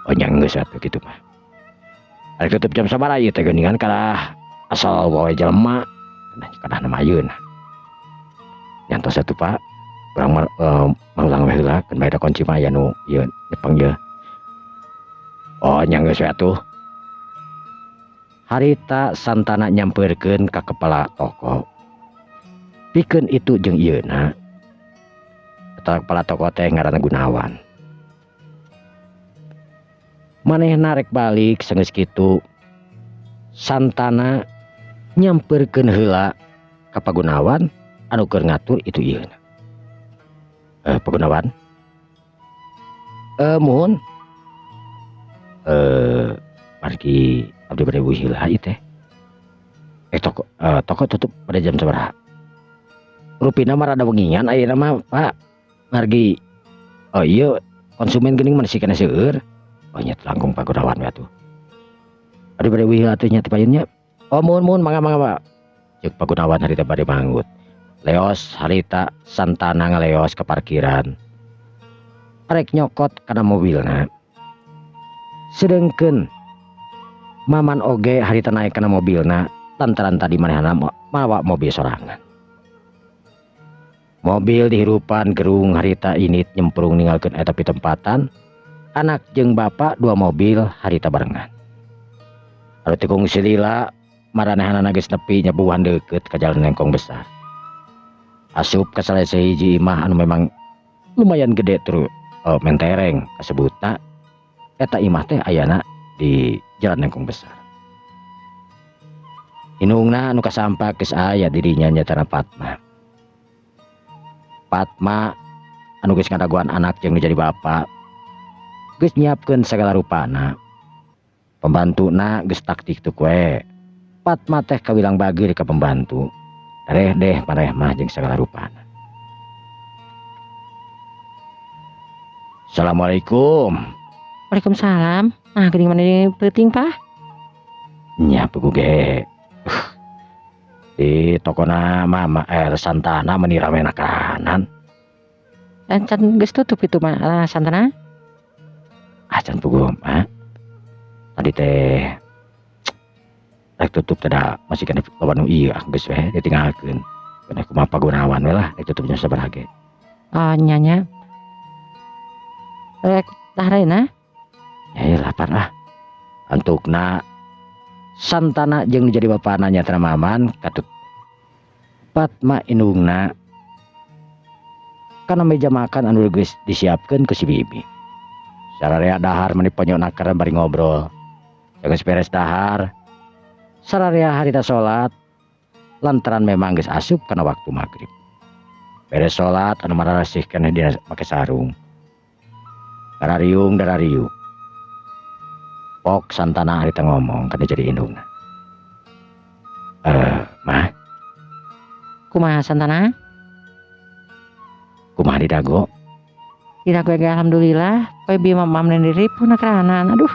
Oh nya geus atuh kitu mah. Arek tutup jam sabaraha ieu teh geuningan kalah asal wae jelema. Nah, kadah nama ayeuna. Nyantos atuh Pak. Urang manglang we heula keun bae da kunci mah aya nu ieu nyepeng ieu. Oh nya geus we atuh. Harita Santana nyampeurkeun ka kepala toko. Pikeun itu jeung ieuna. Eta kepala toko teh ngaranna Gunawan. Manehna rek balik sanggeus kitu. Santana nyampeurkeun heula ka Pak Gunawan anu keur ngatur itu ieuna. Pak Gunawan. Muhun. Margi abdi bade eueuh heula ieu teh. Toko tutup pada jam sabaraha? Rupina mah rada wengian ayeuna mah Pak. Margi oh iya konsumen geuning mah masih kena seueur. Oh nya langkung Pak Gunawan we atuh. Abdi bade eueuh heula atuh nya ti payun nya. Oh muhun muhun mangga mangga Pak. Ceuk Pak Gunawan harita bade manggut. Leos harita Santana ngaleos ke parkiran. Arek nyokot kana mobilna. Sedengkeun Maman oge harita naik kana mobilna lantaran tadi manehna mawa mobil sorangan. Mobil dihirupan gerung harita init nyemprung ninggalkeun eta pitempatan. Anak jeung bapak dua mobil harita barengan. Anu teu kungsi lila maranehanana geus nepi nyebuhan deukeut ka jalan lengkong besar. Asup ka salah sahiji imah anu memang lumayan gede tur mentereng kasebutna eta imah teh ayana di jalan lengkong besar. Indungna anu kasampak geus aya dirinya nyatana Fatma. Fatma anu geus ngadagoan anak jeung nu jadi bapa geus nyiapkeun sagala rupana. Pembantuna geus taktik teu we. Fatma teh kawilang bageur ka pembantu. Dareh deh mareh mah jeung sagala rupana. Assalamualaikum. Waalaikumsalam. Nah, geuning mana peuting, Pak? Nya pugu ge. Di tokona mama Santana meni rame kanan. Can geus tutup itu mah Santana. Ah, can pugu mah. Tadi teh rek tutup teh da masih keneh loba nu ieu geus we ditinggalkeun. Keneh kumaha pagunawan we lah rek tutupnya sabaraha ge. Oh, nya nya. Rek tahrena? Eh lapar ah. Antukna Santana jeung jadi bapana nyatra Maman katut Fatma indungna kana meja makan anu geus disiapkeun ku si bibi. Sararea dahar meni ponyona keur bari ngobrol. Geus beres dahar, sararea harita salat lantaran memang geus asup kana waktu magrib. Beres salat anu mararasih keneh dina make sarung. Darariung darariung. Pok Santana harita ngomong kana jadi indungna. Mah. Kumaha Santana? Kumaha di dago? Di dago ge alhamdulillah, poe bieu mah mam diri pun keranan. Aduh.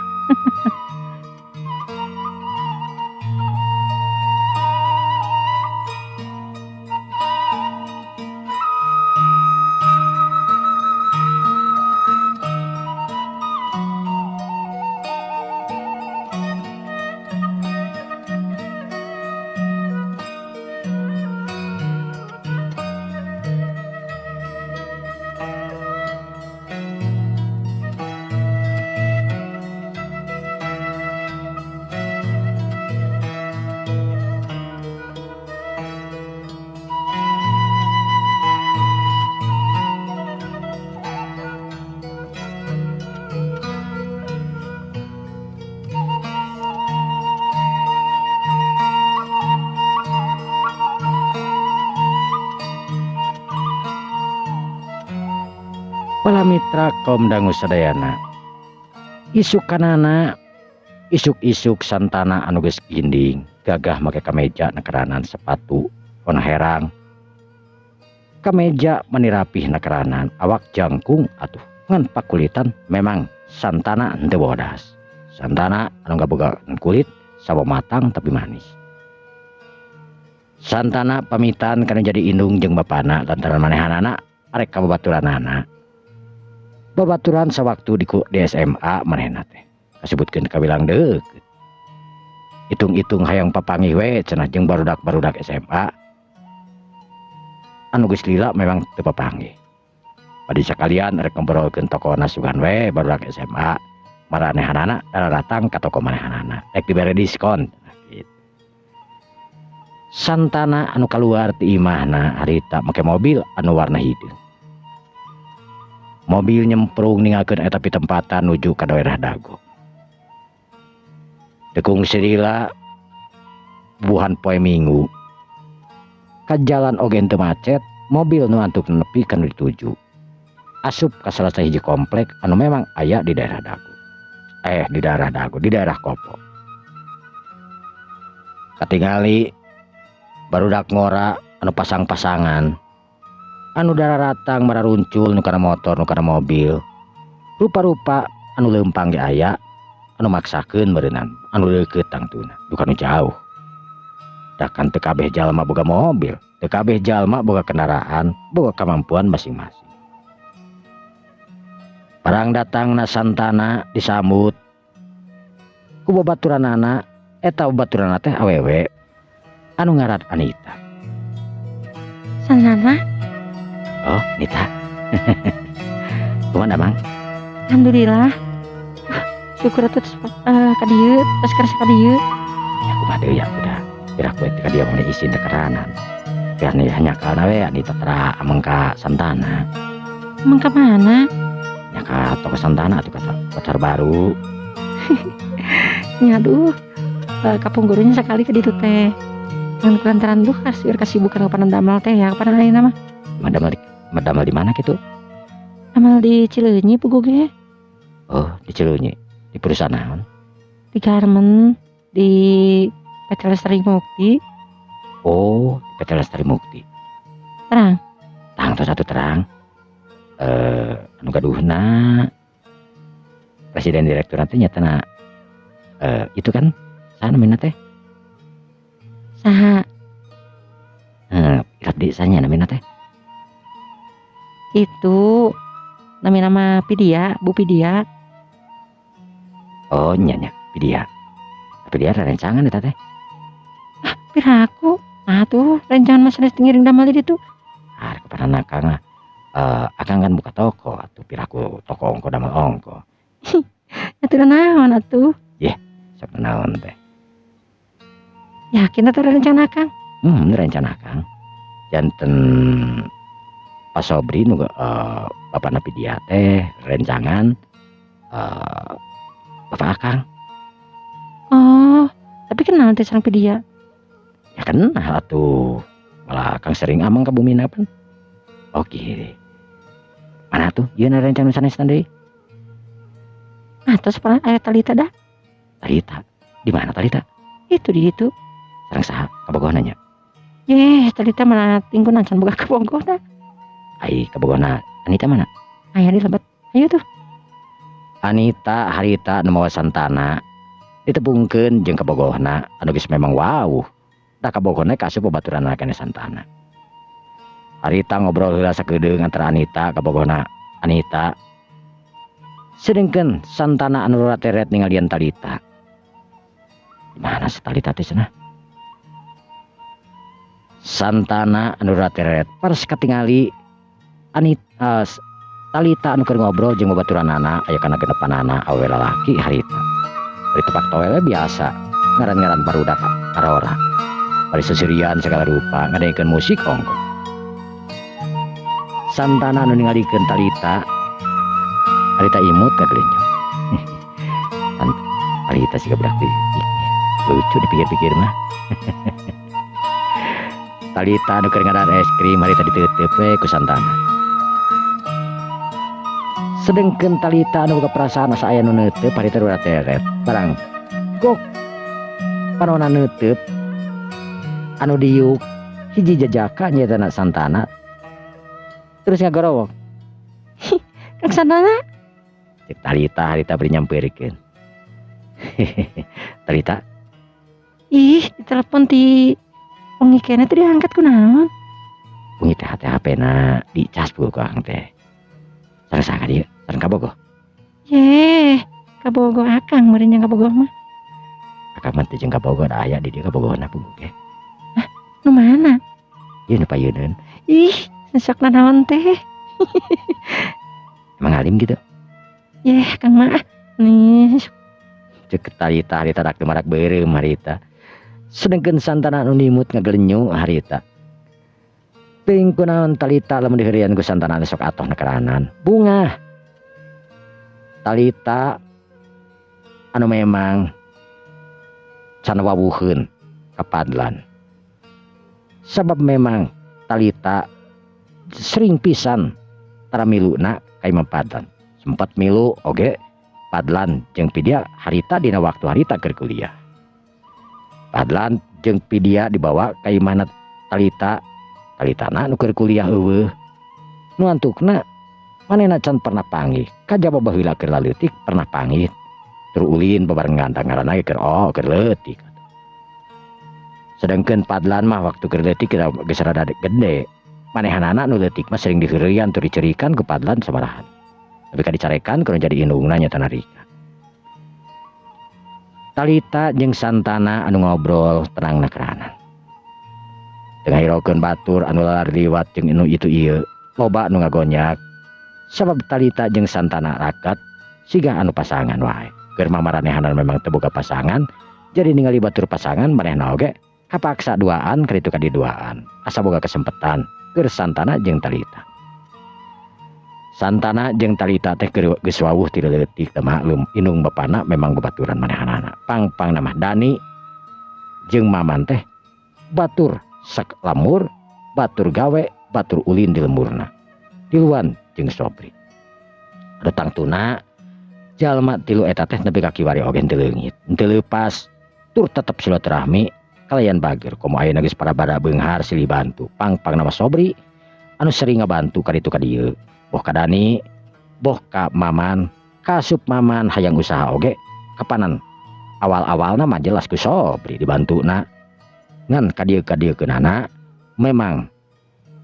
Bala mitra kaum dangu sadayana. Isukanana isuk-isuk Santana anu geus ginding gagah make kameja nakeranan sepatu warna herang. Kameja meni rapih nakeranan awak jangkung atuh ngan pakulitan memang Santana henteu bodas. Santana anu gaboga kulit sawo matang tapi manis. Santana pamitan kana jadi indung jeung bapana lantaran manehanana arek ka babaturanana. Babaturan sawaktu di SMA manehna teh kasebutkeun kawilang deukeut. Hitung-hitung hayang papanggih we cenah jeung barudak-barudak SMA anu geus lila memang teu papanggih. Badi sakalian rek ngobrolkeun tokona sugan we barudak SMA maranehanana daratang ka toko manehanana rek dibere diskon gitu. Santana anu kaluar ti imahna harita make mobil anu warna hideung. Mobil nyemprung ninggalkeun eta pitempatan nuju ka daerah Dago. Tekung sirila buhan poe Minggu. Ka jalan oge henteu macet, mobil nu antuk nepi ka nu dituju. Asup ka salah sahiji komplek anu memang aya di daerah Dago. Di daerah Dago, di daerah Kopo. Katingali barudak ngora anu pasang-pasangan. Anu dararatang mararuncul nu kana motor nu kana mobil. Rupa-rupa anu leumpang ge aya, anu maksakeun meureunnan, anu leukeut tangtuna, duka nu jauh. Da kan teu kabeh jalma boga mobil, teu kabeh jalma boga kendaraan, boga kemampuan masing-masing. Barang datangna Santana disambut ku babaturanana, eta babaturanana teh awewe anu ngaran Anita. Santana? Oh, Nita. Kumaha Mang? Alhamdulillah. Syukur atuh ka dieu, tos karasa ka dieu. Ya kumaha deui ya udah. Kira ku ka dieu mah isin teh keranan. Biar nih hanya kana we Anita tera ameng ka Santana. Ameng ka mana? Ya ka toko Santana atuh ka pacar baru. Nya aduh. Kapunggurunya sakali ka ditu teh. Ngan kulantaran duh kasih kasibukan kapanan damel teh ya kapanan ayeuna mah. Damel Damel di mana kitu? Damel di Cileunyi puguh ge. Oh, di Cileunyi. Di perusahaan naon? Di garment di PT Lestari Mukti. Oh, di PT Lestari Mukti. Terang. Tang tos atuh terang. Anu gaduhna presiden direktur teh nyatana itu kan saha namina teh? Saha? Abdi sanya namina teh? Itu namina mah Pidia, Bu Pidia. Oh, nya nya, Pidia. Pidia rencangan eta teh. Ah, piraku. Ah tuh, rencangan mah sanes ngiring damel di ditu. Ah, kepada akang mah akang kan buka toko atuh piraku toko ongko damel ongko. Atuh naon atuh? Yeh, sok naon teh. Yakin atuh rencana akang? Rencana akang. Janten Pak Sobri nu bapakna Pidia teh rencangan bapak akang. Oh, tapi kenal teh sareng Pidia? Ya kenal atuh. Malah akang sering amang ka bumina pan. Oke. Mana tuh? Ieu rencana sanes deui? Ah, tos pernah aya Talita dah. Talita? Di mana Talita? Itu di ditu. Sareng saha? Kabogohna nya? Yeh, Talita mana tinggunan can boga kabogohna. Ai kabogohna Anita mana? Aya di lebet. Ayo tuh. Anita harita nu mawa Santana ditepungkeun jeung kabogohna anu geus memang wawuh. Da kabogohna kaasup babaturanna keneh Santana. Harita ngobrol heula sakedeung antara Anita kabogohna Anita. Sedengkeun Santana anu rateret ningalian Talita. Di mana si Talita teh cenah? Santana anu rateret paras katingali Anita Talita anu keur ngobrol jeung babaturanana aya kana genepanana awewe lalaki harita. Bari tepak toel biasa ngaran-ngaran barudak arora. Bari seserian segala rupa ngadengekeun musik ongko. Santana anu ningalikeun Talita harita imut kagelenyo. Talita siga budak leutik. Lucu dipikir-pikir mah. Talita anu keur ngadahar es krim harita diteuteup we ku Santana. Sedengkeun Talita anu boga perasaan asa aya nu neuteub harita rada teret. Barang gok panona neuteub anu diuk hiji jajaka nyaeta Santana terus ngagorowok. Kang Santana? Cek Talita harita bari nyampeurkeun. Talita? Ih, ditelepon ti wengi keneh teh diangkat kunaon? Wengi teh HP-na dicas ku akang teh. Sareng saha ka dieu? Sareng kabogoh? Yeh, kabogoh akang meureun jeung kabogoh mah. Akang mah teu jeung kabogoh da aya di dieu kabogohna puguh ge. Hah, nu mana? Ieu nu payeuneun. Ih, sok nanaon teh. Emang alim gitu? Yeh, Kang mah nih. Cek Talita harita dak marak beureum harita. Sedengkeun Santana anu nimut ngagelenyu harita. Teuing kunaon Talita lamun diheureuyan ku Santana sok atoh nekeranan. Bungah. Talita anu memang can wawuheun ka Padlan. Sabab memang Talita sering pisan tara miluna ka imah Padlan. Sempat milu oge Padlan jeung Pidia harita dina waktu harita keur kuliah. Padlan jeung Pidia dibawa ka imahna Talita. Talitana nu keur kuliah eueuh. Nu antukna manehna can pernah panggih. Kajaba baheula keur laleutik pernah panggih. Tur ulin babarengan da ngaranna ge keur oh keur leutik. Sedengkeun Padlan mah waktu keur leutik geus rada gede. Manehanana nu leutik mah sering diheureuyan tur dicerikan ku Padlan sabarahan. Tapi ka dicarekan kudu jadi indungna nyata narika. Talita jeung Santana anu ngobrol tenang nakeranan. Tengah hirokeun batur anu lalar liwat jeung anu itu ieu, loba anu ngagonyak. Sabab Talita jeung Santana raket siga anu pasangan wae. Keur mah maranehanan memang teu boga pasangan, jadi ningali batur pasangan manehna oge kapaksa duaan kaditu ka diduaan. Asa boga kesempatan keur Santana jeung Talita. Santana jeung Talita teh keur geus wawuh ti leutik teu maklum indung bapana memang babaturan manehanana. Pang-pangna mah Dani jeung Maman teh batur sak lamur, batur gawe, batur ulin di lemurna. Tiluan jeung Sobri. Anu tangtuna jalma tilu eta teh nepi ka kiwari oge henteu leungit, henteu leupas, tur tetep silaturahmi kalayan bager komo ayeuna geus para beunghar silih bantu. Pang-pang nama Sobri anu sering ngabantu ka ditu ka dieu, boh ka Dani, boh ka Maman, kasup Maman hayang usaha oge kapanan awal-awalna mah jelas ku Sobri dibantuna. Ngan ka dieu ka dieukeunana memang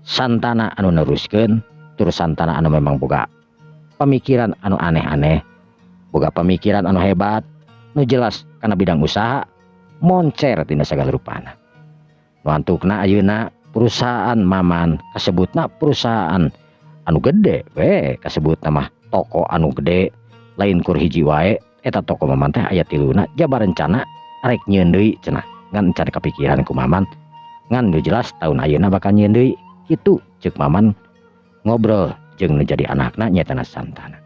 Santana anu neruskeun, tur Santana anu memang boga pamikiran anu aneh-aneh, boga pamikiran anu hebat, nu jelas kana bidang usaha moncer tina sagala rupana. Nu antukna ayeuna perusahaan Maman kasebutna perusahaan anu gede we, kasebutna mah toko anu gede, lain kur hiji wae eta toko Maman teh aya tiluna, jabar rencana arek nyieun deui cenah, ngan can kapikiran ku Maman, ngan nu jelas taun ayeuna bakal nyieun deui kitu ceuk Maman ngobrol jeung nu jadi anakna nyaetana Santana.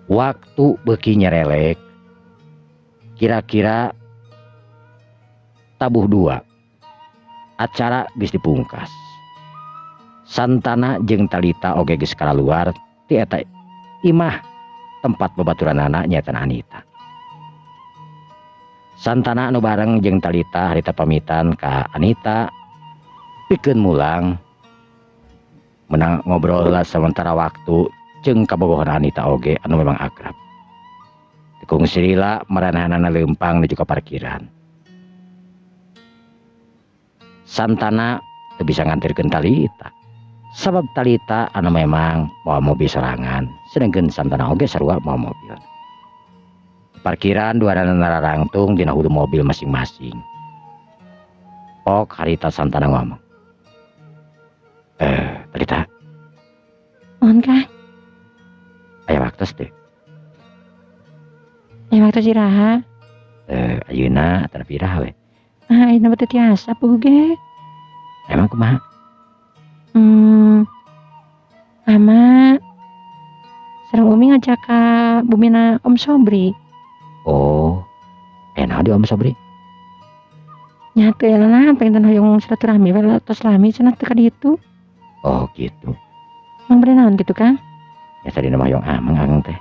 Waktu beuki nyerelek kira-kira tabuh 2 acara geus dipungkas. Santana jeung Talita oge geus kalaluar ti eta imah tempat babaturanana nyaetana Anita. Santana anu bareng jeung Talita harita pamitan ka Anita pikeun mulang, menang ngobrol lah sementara waktu jeung kabogohan Anita oge anu memang akrab. Tekung sirila maranehanana leumpang nuju ka parkiran. Santana teu bisa nganterkeun Talita sabab Talita anu memang mawa mobil sorangan, sedengkeun Santana oge sarua mawa mobil. Parkiran duanana nararangtung dina hulu mobil masing-masing. Pok harita Santana ngomong, Talita. Mohon Kang. Aya waktu teh. Aya waktu iraha? Ayeuna atawa iraha we? Ah, ayeuna mah teu tiasa puguh ge. Emang kumaha? Ama sareng Umi ngajak ka bumina Om Sobri. Oh, enak di Om Sobri. Nya teu enak, pengen hoyong silaturahmi we tos lami cenah teu ka ditu. Oh, gitu. Mang bade naon kitu, Kang? Ya tadi nama hoyong ameng akang teh.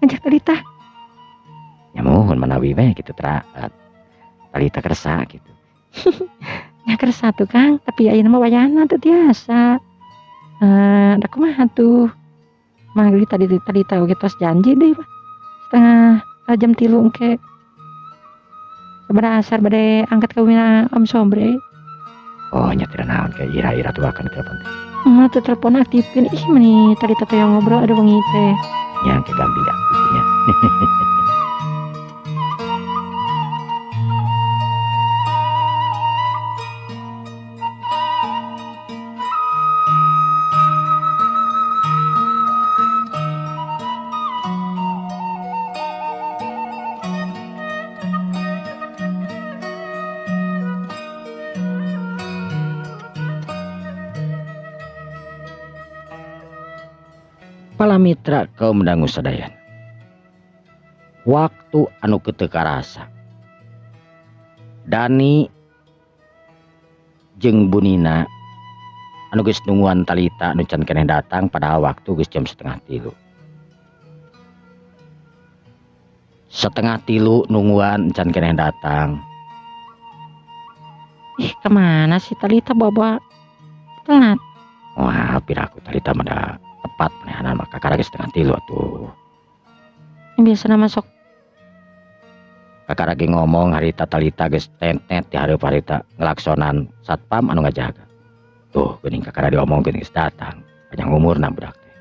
Ngajak Talita. Ya mohon manawi we kitu tra. Talita kersa gitu. Ya kersa tuh Kang, tapi ayeuna mah wayahna teu tiasa. Da kumaha tuh? Mang deui tadi Talita oge tos janji deui mah. Setengah jam 3 engke. Sabaraha asar bade angkat ka bumina Om Sobre. Oh, nya teu naon ke ira-ira tuh akan telepon teh. Mah teu telepon aktifkeun ih meni Talita teh yang ngobrol ada wengi teh. Nya ke gambi aktifnya. Pala mitra kaum dangu sadayana. Waktu anu teu karasa Dani jeung Bunina anu geus nungguan Talita anu can keneh datang padahal waktu geus jam setengah tilu. Setengah tilu nungguan can keneh datang. Ih, kemana sih Talita bawa telat? Wah, piraku Talita mah da tepat penehanan maka kakara geus setengah tilu atuh. Yang biasa nama sok. Kakara ge ngomong harita Talita geus tenet di hareup harita ngelaksonan satpam anu ngajaga. Tuh geuning kakara diomongkeun geus datang. Panjang umurna budak teh.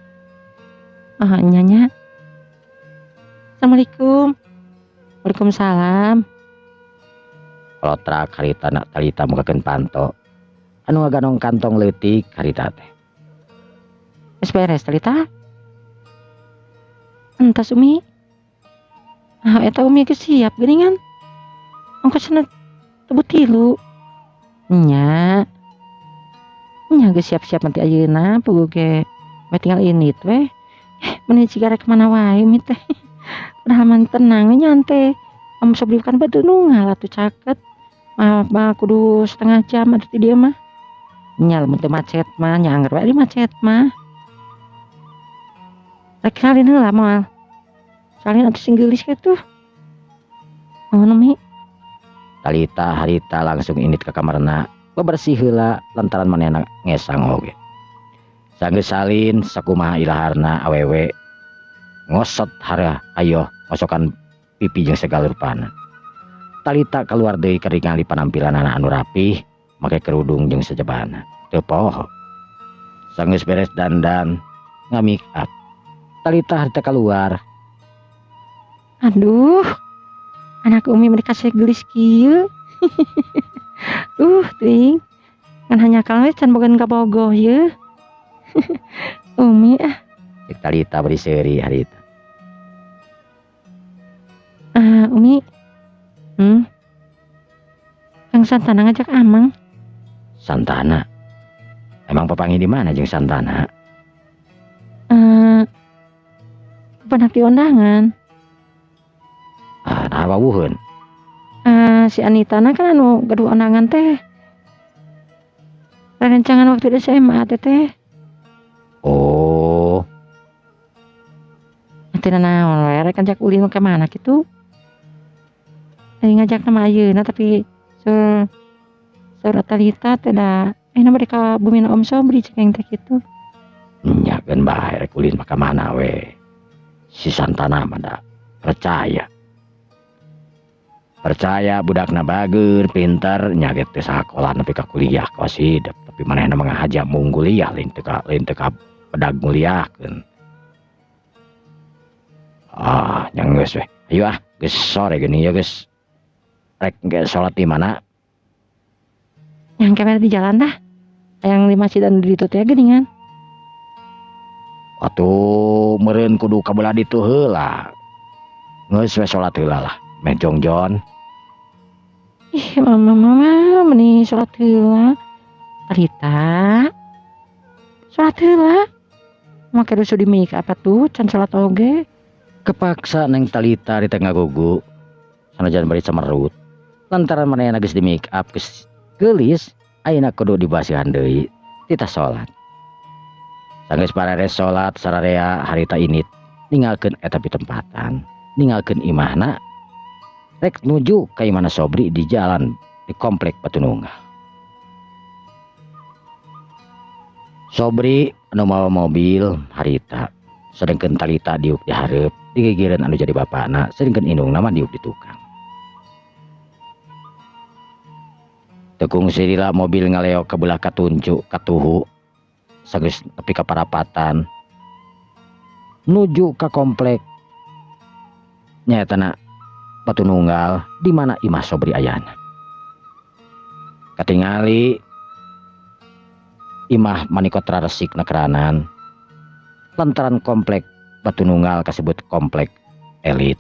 Ah, nya nya. Assalamualaikum. Waalaikumsalam. Kolotrak harita nak Talita mukakeun panto. Anu ngaganong kantong leutik harita teh. Geus beres Talita? Entas Umi. Ah, eta Umi geus siap geuningan. Ongkos cenah tebut tilu. Nya. Nya geus siap-siap nanti ayeuna puguh ge. We tinggal init we. Meni ciga rek mana wae Umi teh. Padahal mah tenang we nyantai. Om Sobri kan batu nunggal atuh caket. Mah kudu setengah jam atuh ti dieu mah. Nya lamun teu macet mah nya angger we di macet mah. Rek salin heula moal. Salin atuh sing geulis kitu. Nuhun Mi. Talita harita langsung indit ka kamarna bebersih heula lantaran manehna ngesang oge. Sanggeus salin sakumaha ilaharna awewe ngosot hareuh ayoh ngosokan pipi jeung segala rupana. Talita keluar deui karingali panampilanana anu rapih make kerudung jeung sejebana. Teu poho. Sanggeus beres dandan ngamake up. Talita harita keluar. Aduh, anak Umi meni kasih geulis kieu. Teuing. Ngan hanjakal we can boga kabogoh yeuh. Umi ah. Cek Talita bari seuri harita. Ah, Umi. Kang Santana ngajak Amang. Santana? Emang papanggih di mana jeung Santana? Pernah di undangan. Ah, nah wawuheun. Si Anita na kan anu gaduh undangan teh. Rencangan waktu di SMA teh teh. Oh. Teu naon we rek ngajak ulin ka mana kitu. Ngajak nama ayeuna tapi sur Talita teh da ayeuna bade ka bumina Om Sobri cek aing teh kitu. Nya keun bae rek ulin mah ka mana we. Si Santana mah da percaya. Percaya budakna bager, pinter, nya ge teu sakola nepi ka kuliah kawas hidep, tapi manehna mah ngahaja mung kuliah lain teu ka pedag nguliahkeun. Ah, nya geus we. Ayo ah, geus sore geuning ieu geus. Rek ge salat di mana? Yang kemana di jalan dah. Yang di masjid anu di ditu teh geuningan. Atuh meureun kudu ka belah ditu heula. Geus we salat heula lah. Meh jongjon. Ih, mama mama meni salat heula. Talita. Salat heula. Make rusuh di make up atuh can salat oge. Kepaksa neng Talita di tengah gugu. Sanajan bari cemerut. Lantaran manehna geus di make up geus geulis, ayeuna kudu dibasihan deui titah salat. Sanggeus pareres salat sararea harita init ninggalkeun eta pitempatan, ninggalkeun imahna rek nuju ka imahna Sobri di jalan di komplek Batu Nunggal. Sobri anu mawa mobil harita, sedengkeun Talita diuk di hareup, digigireun anu jadi bapana, sedengkeun indungna mah diuk di tukang. Tekung sirila mobil ngaleok ka belah katuncu katuhu sanggeus nepi ka parapatan nuju ka komplek nyaetana Batu Nunggal di mana imah Sobri ayana. Katingali imah manikotra resik nakeranan lantaran komplek Batu Nunggal kasebut komplek elit.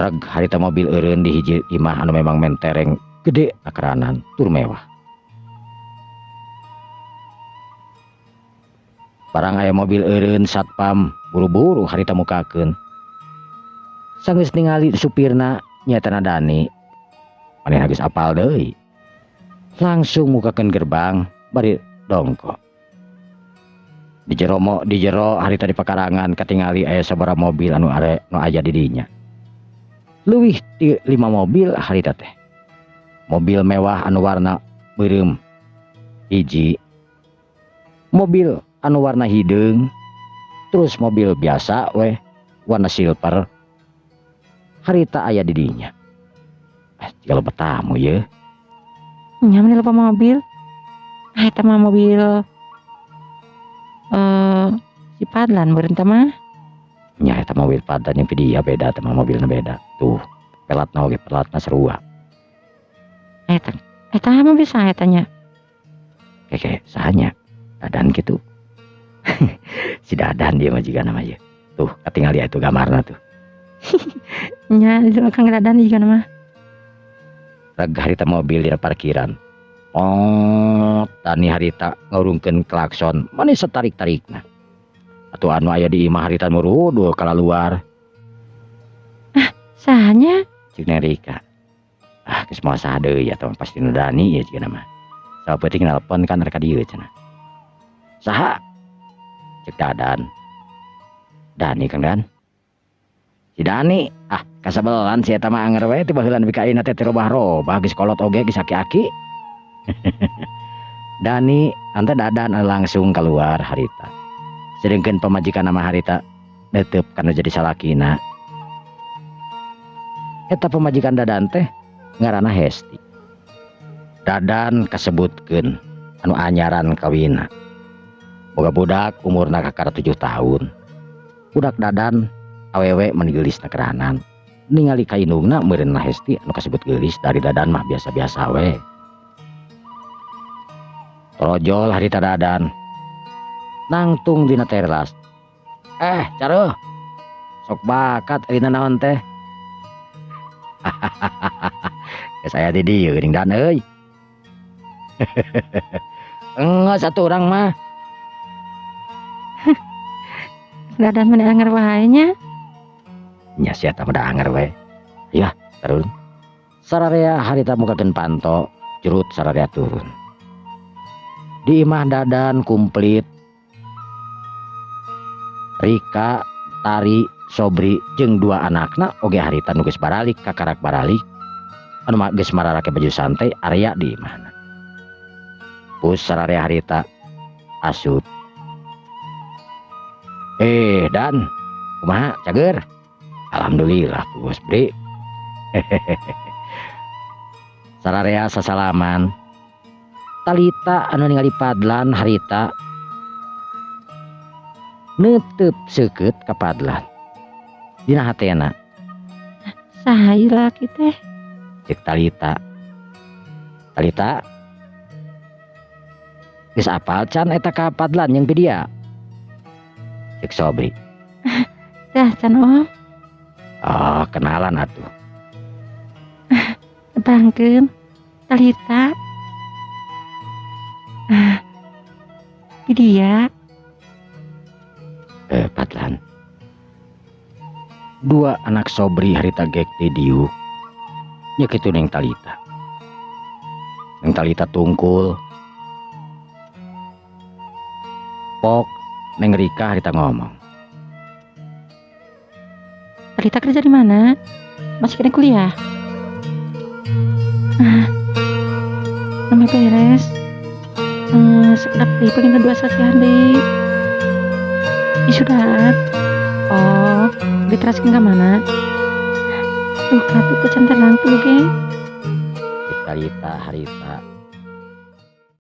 Reg harita mobil eureun di hiji imah anu memang mentereng gede nakeranan tur mewah. Barang aya mobil eureun satpam buru-buru harita mukakeun. Sanggeus ningali supirna nyaetana Dani, manehna geus apal deui. Langsung mukakeun gerbang bari dongkok. Di jero di jero harita di pekarangan katingali aya sabaraha mobil anu are nu aya di dinya. Leuwih ti 5 mobil harita teh. Mobil mewah anu warna beureum hiji, mobil anu warna hideung, terus mobil biasa weh warna silver. Harita aya di dinya. Jika loba tamu ye. Nya meni loba mobil. Ah eta mah mobil si Padlan meureun teh mah. Nya eta mobil Padlan yang dia beda teh mah mobilna beda. Tuh, pelatna oge pelatna sarua. Eta eta mah bisa eta nya. Keke sahanya Dadan kitu. Si Dadan dia mah jigana mah ye. Tuh, katingali atuh gambarna tuh. Nya di Kang Dadan jigana mah. Reg harita mobil di parkiran. Oh, tani harita ngurungkeun klakson, manis setarik-tarikna. Atuh anu aya di imah harita murudul kalaluar. Ah, sahanya? Cik Neng Rika. Ah, geus moal saha deui atuh pasti nu Dani ieu jigana mah. Sapeuting nelpon kan rek ka dieu cenah. Saha? Cek Dadan. Dani Kang Dan. Si Dani, ah kasabelan si eta mah anger we ti baheula nepi ka ayeuna teh robah-robah geus kolot oge geus aki-aki. Dani ante Dadan langsung keluar harita. Sedengkeun pamajikan mah harita netep kana jadi salakina. Eta pamajikan Dadan teh ngaranna Hesti. Dadan kasebutkeun anu anyaran kawina. Boga budak umurna kakara 7 tahun. Budak Dadan awewe meni geulis na keranan. Ningali ka indungna meureunna Hesti anu kasebut geulis dari Dadan mah biasa-biasa we. Torojol harita Dadan. Nangtung dina teras. Caruh. Sok bakat rina naon teh. Geus aya di dieu geuning Dan euy. Enggak satu orang mah. Dadan mah anger wae nya. Nya sia tah mah anger we. Ayo turun. Sararea harita mukakeun panto, curut sararea turun. Di imah Dadan komplit. Rika, Tari, Sobri jeung dua anakna oge harita nu geus baralik kakarak baralik. Anu mah geus mararake baju santai area di imahna. Pus sararea harita asup. Dan kumaha cager? Alhamdulillah Bos Bri. Sararea sasalaman. Talita anu ningali Padlan harita neuteup seukeut ka Padlan. Dina hatena. Saha ieu lalaki teh? Cek Talita. Talita geus apal can eta ka Padlan jeung Pidia? Cek Sobri. Tah can om. Oh, kenalan atuh. Tepangkeun Talita. Pidia. Padlan. Dua anak Sobri harita gek di diuk. Nya kitu Neng Talita. Neng Talita tungkul. Pok Neng Rika harita ngomong. Talita kerja di mana? Masih kena kuliah? Nama beres. Sekedap deh, pengen kedua sasihan deh. Sudah. Oh, diteraskan ke mana? Tuh, tapi kecantilan tuh, geng. Talita harita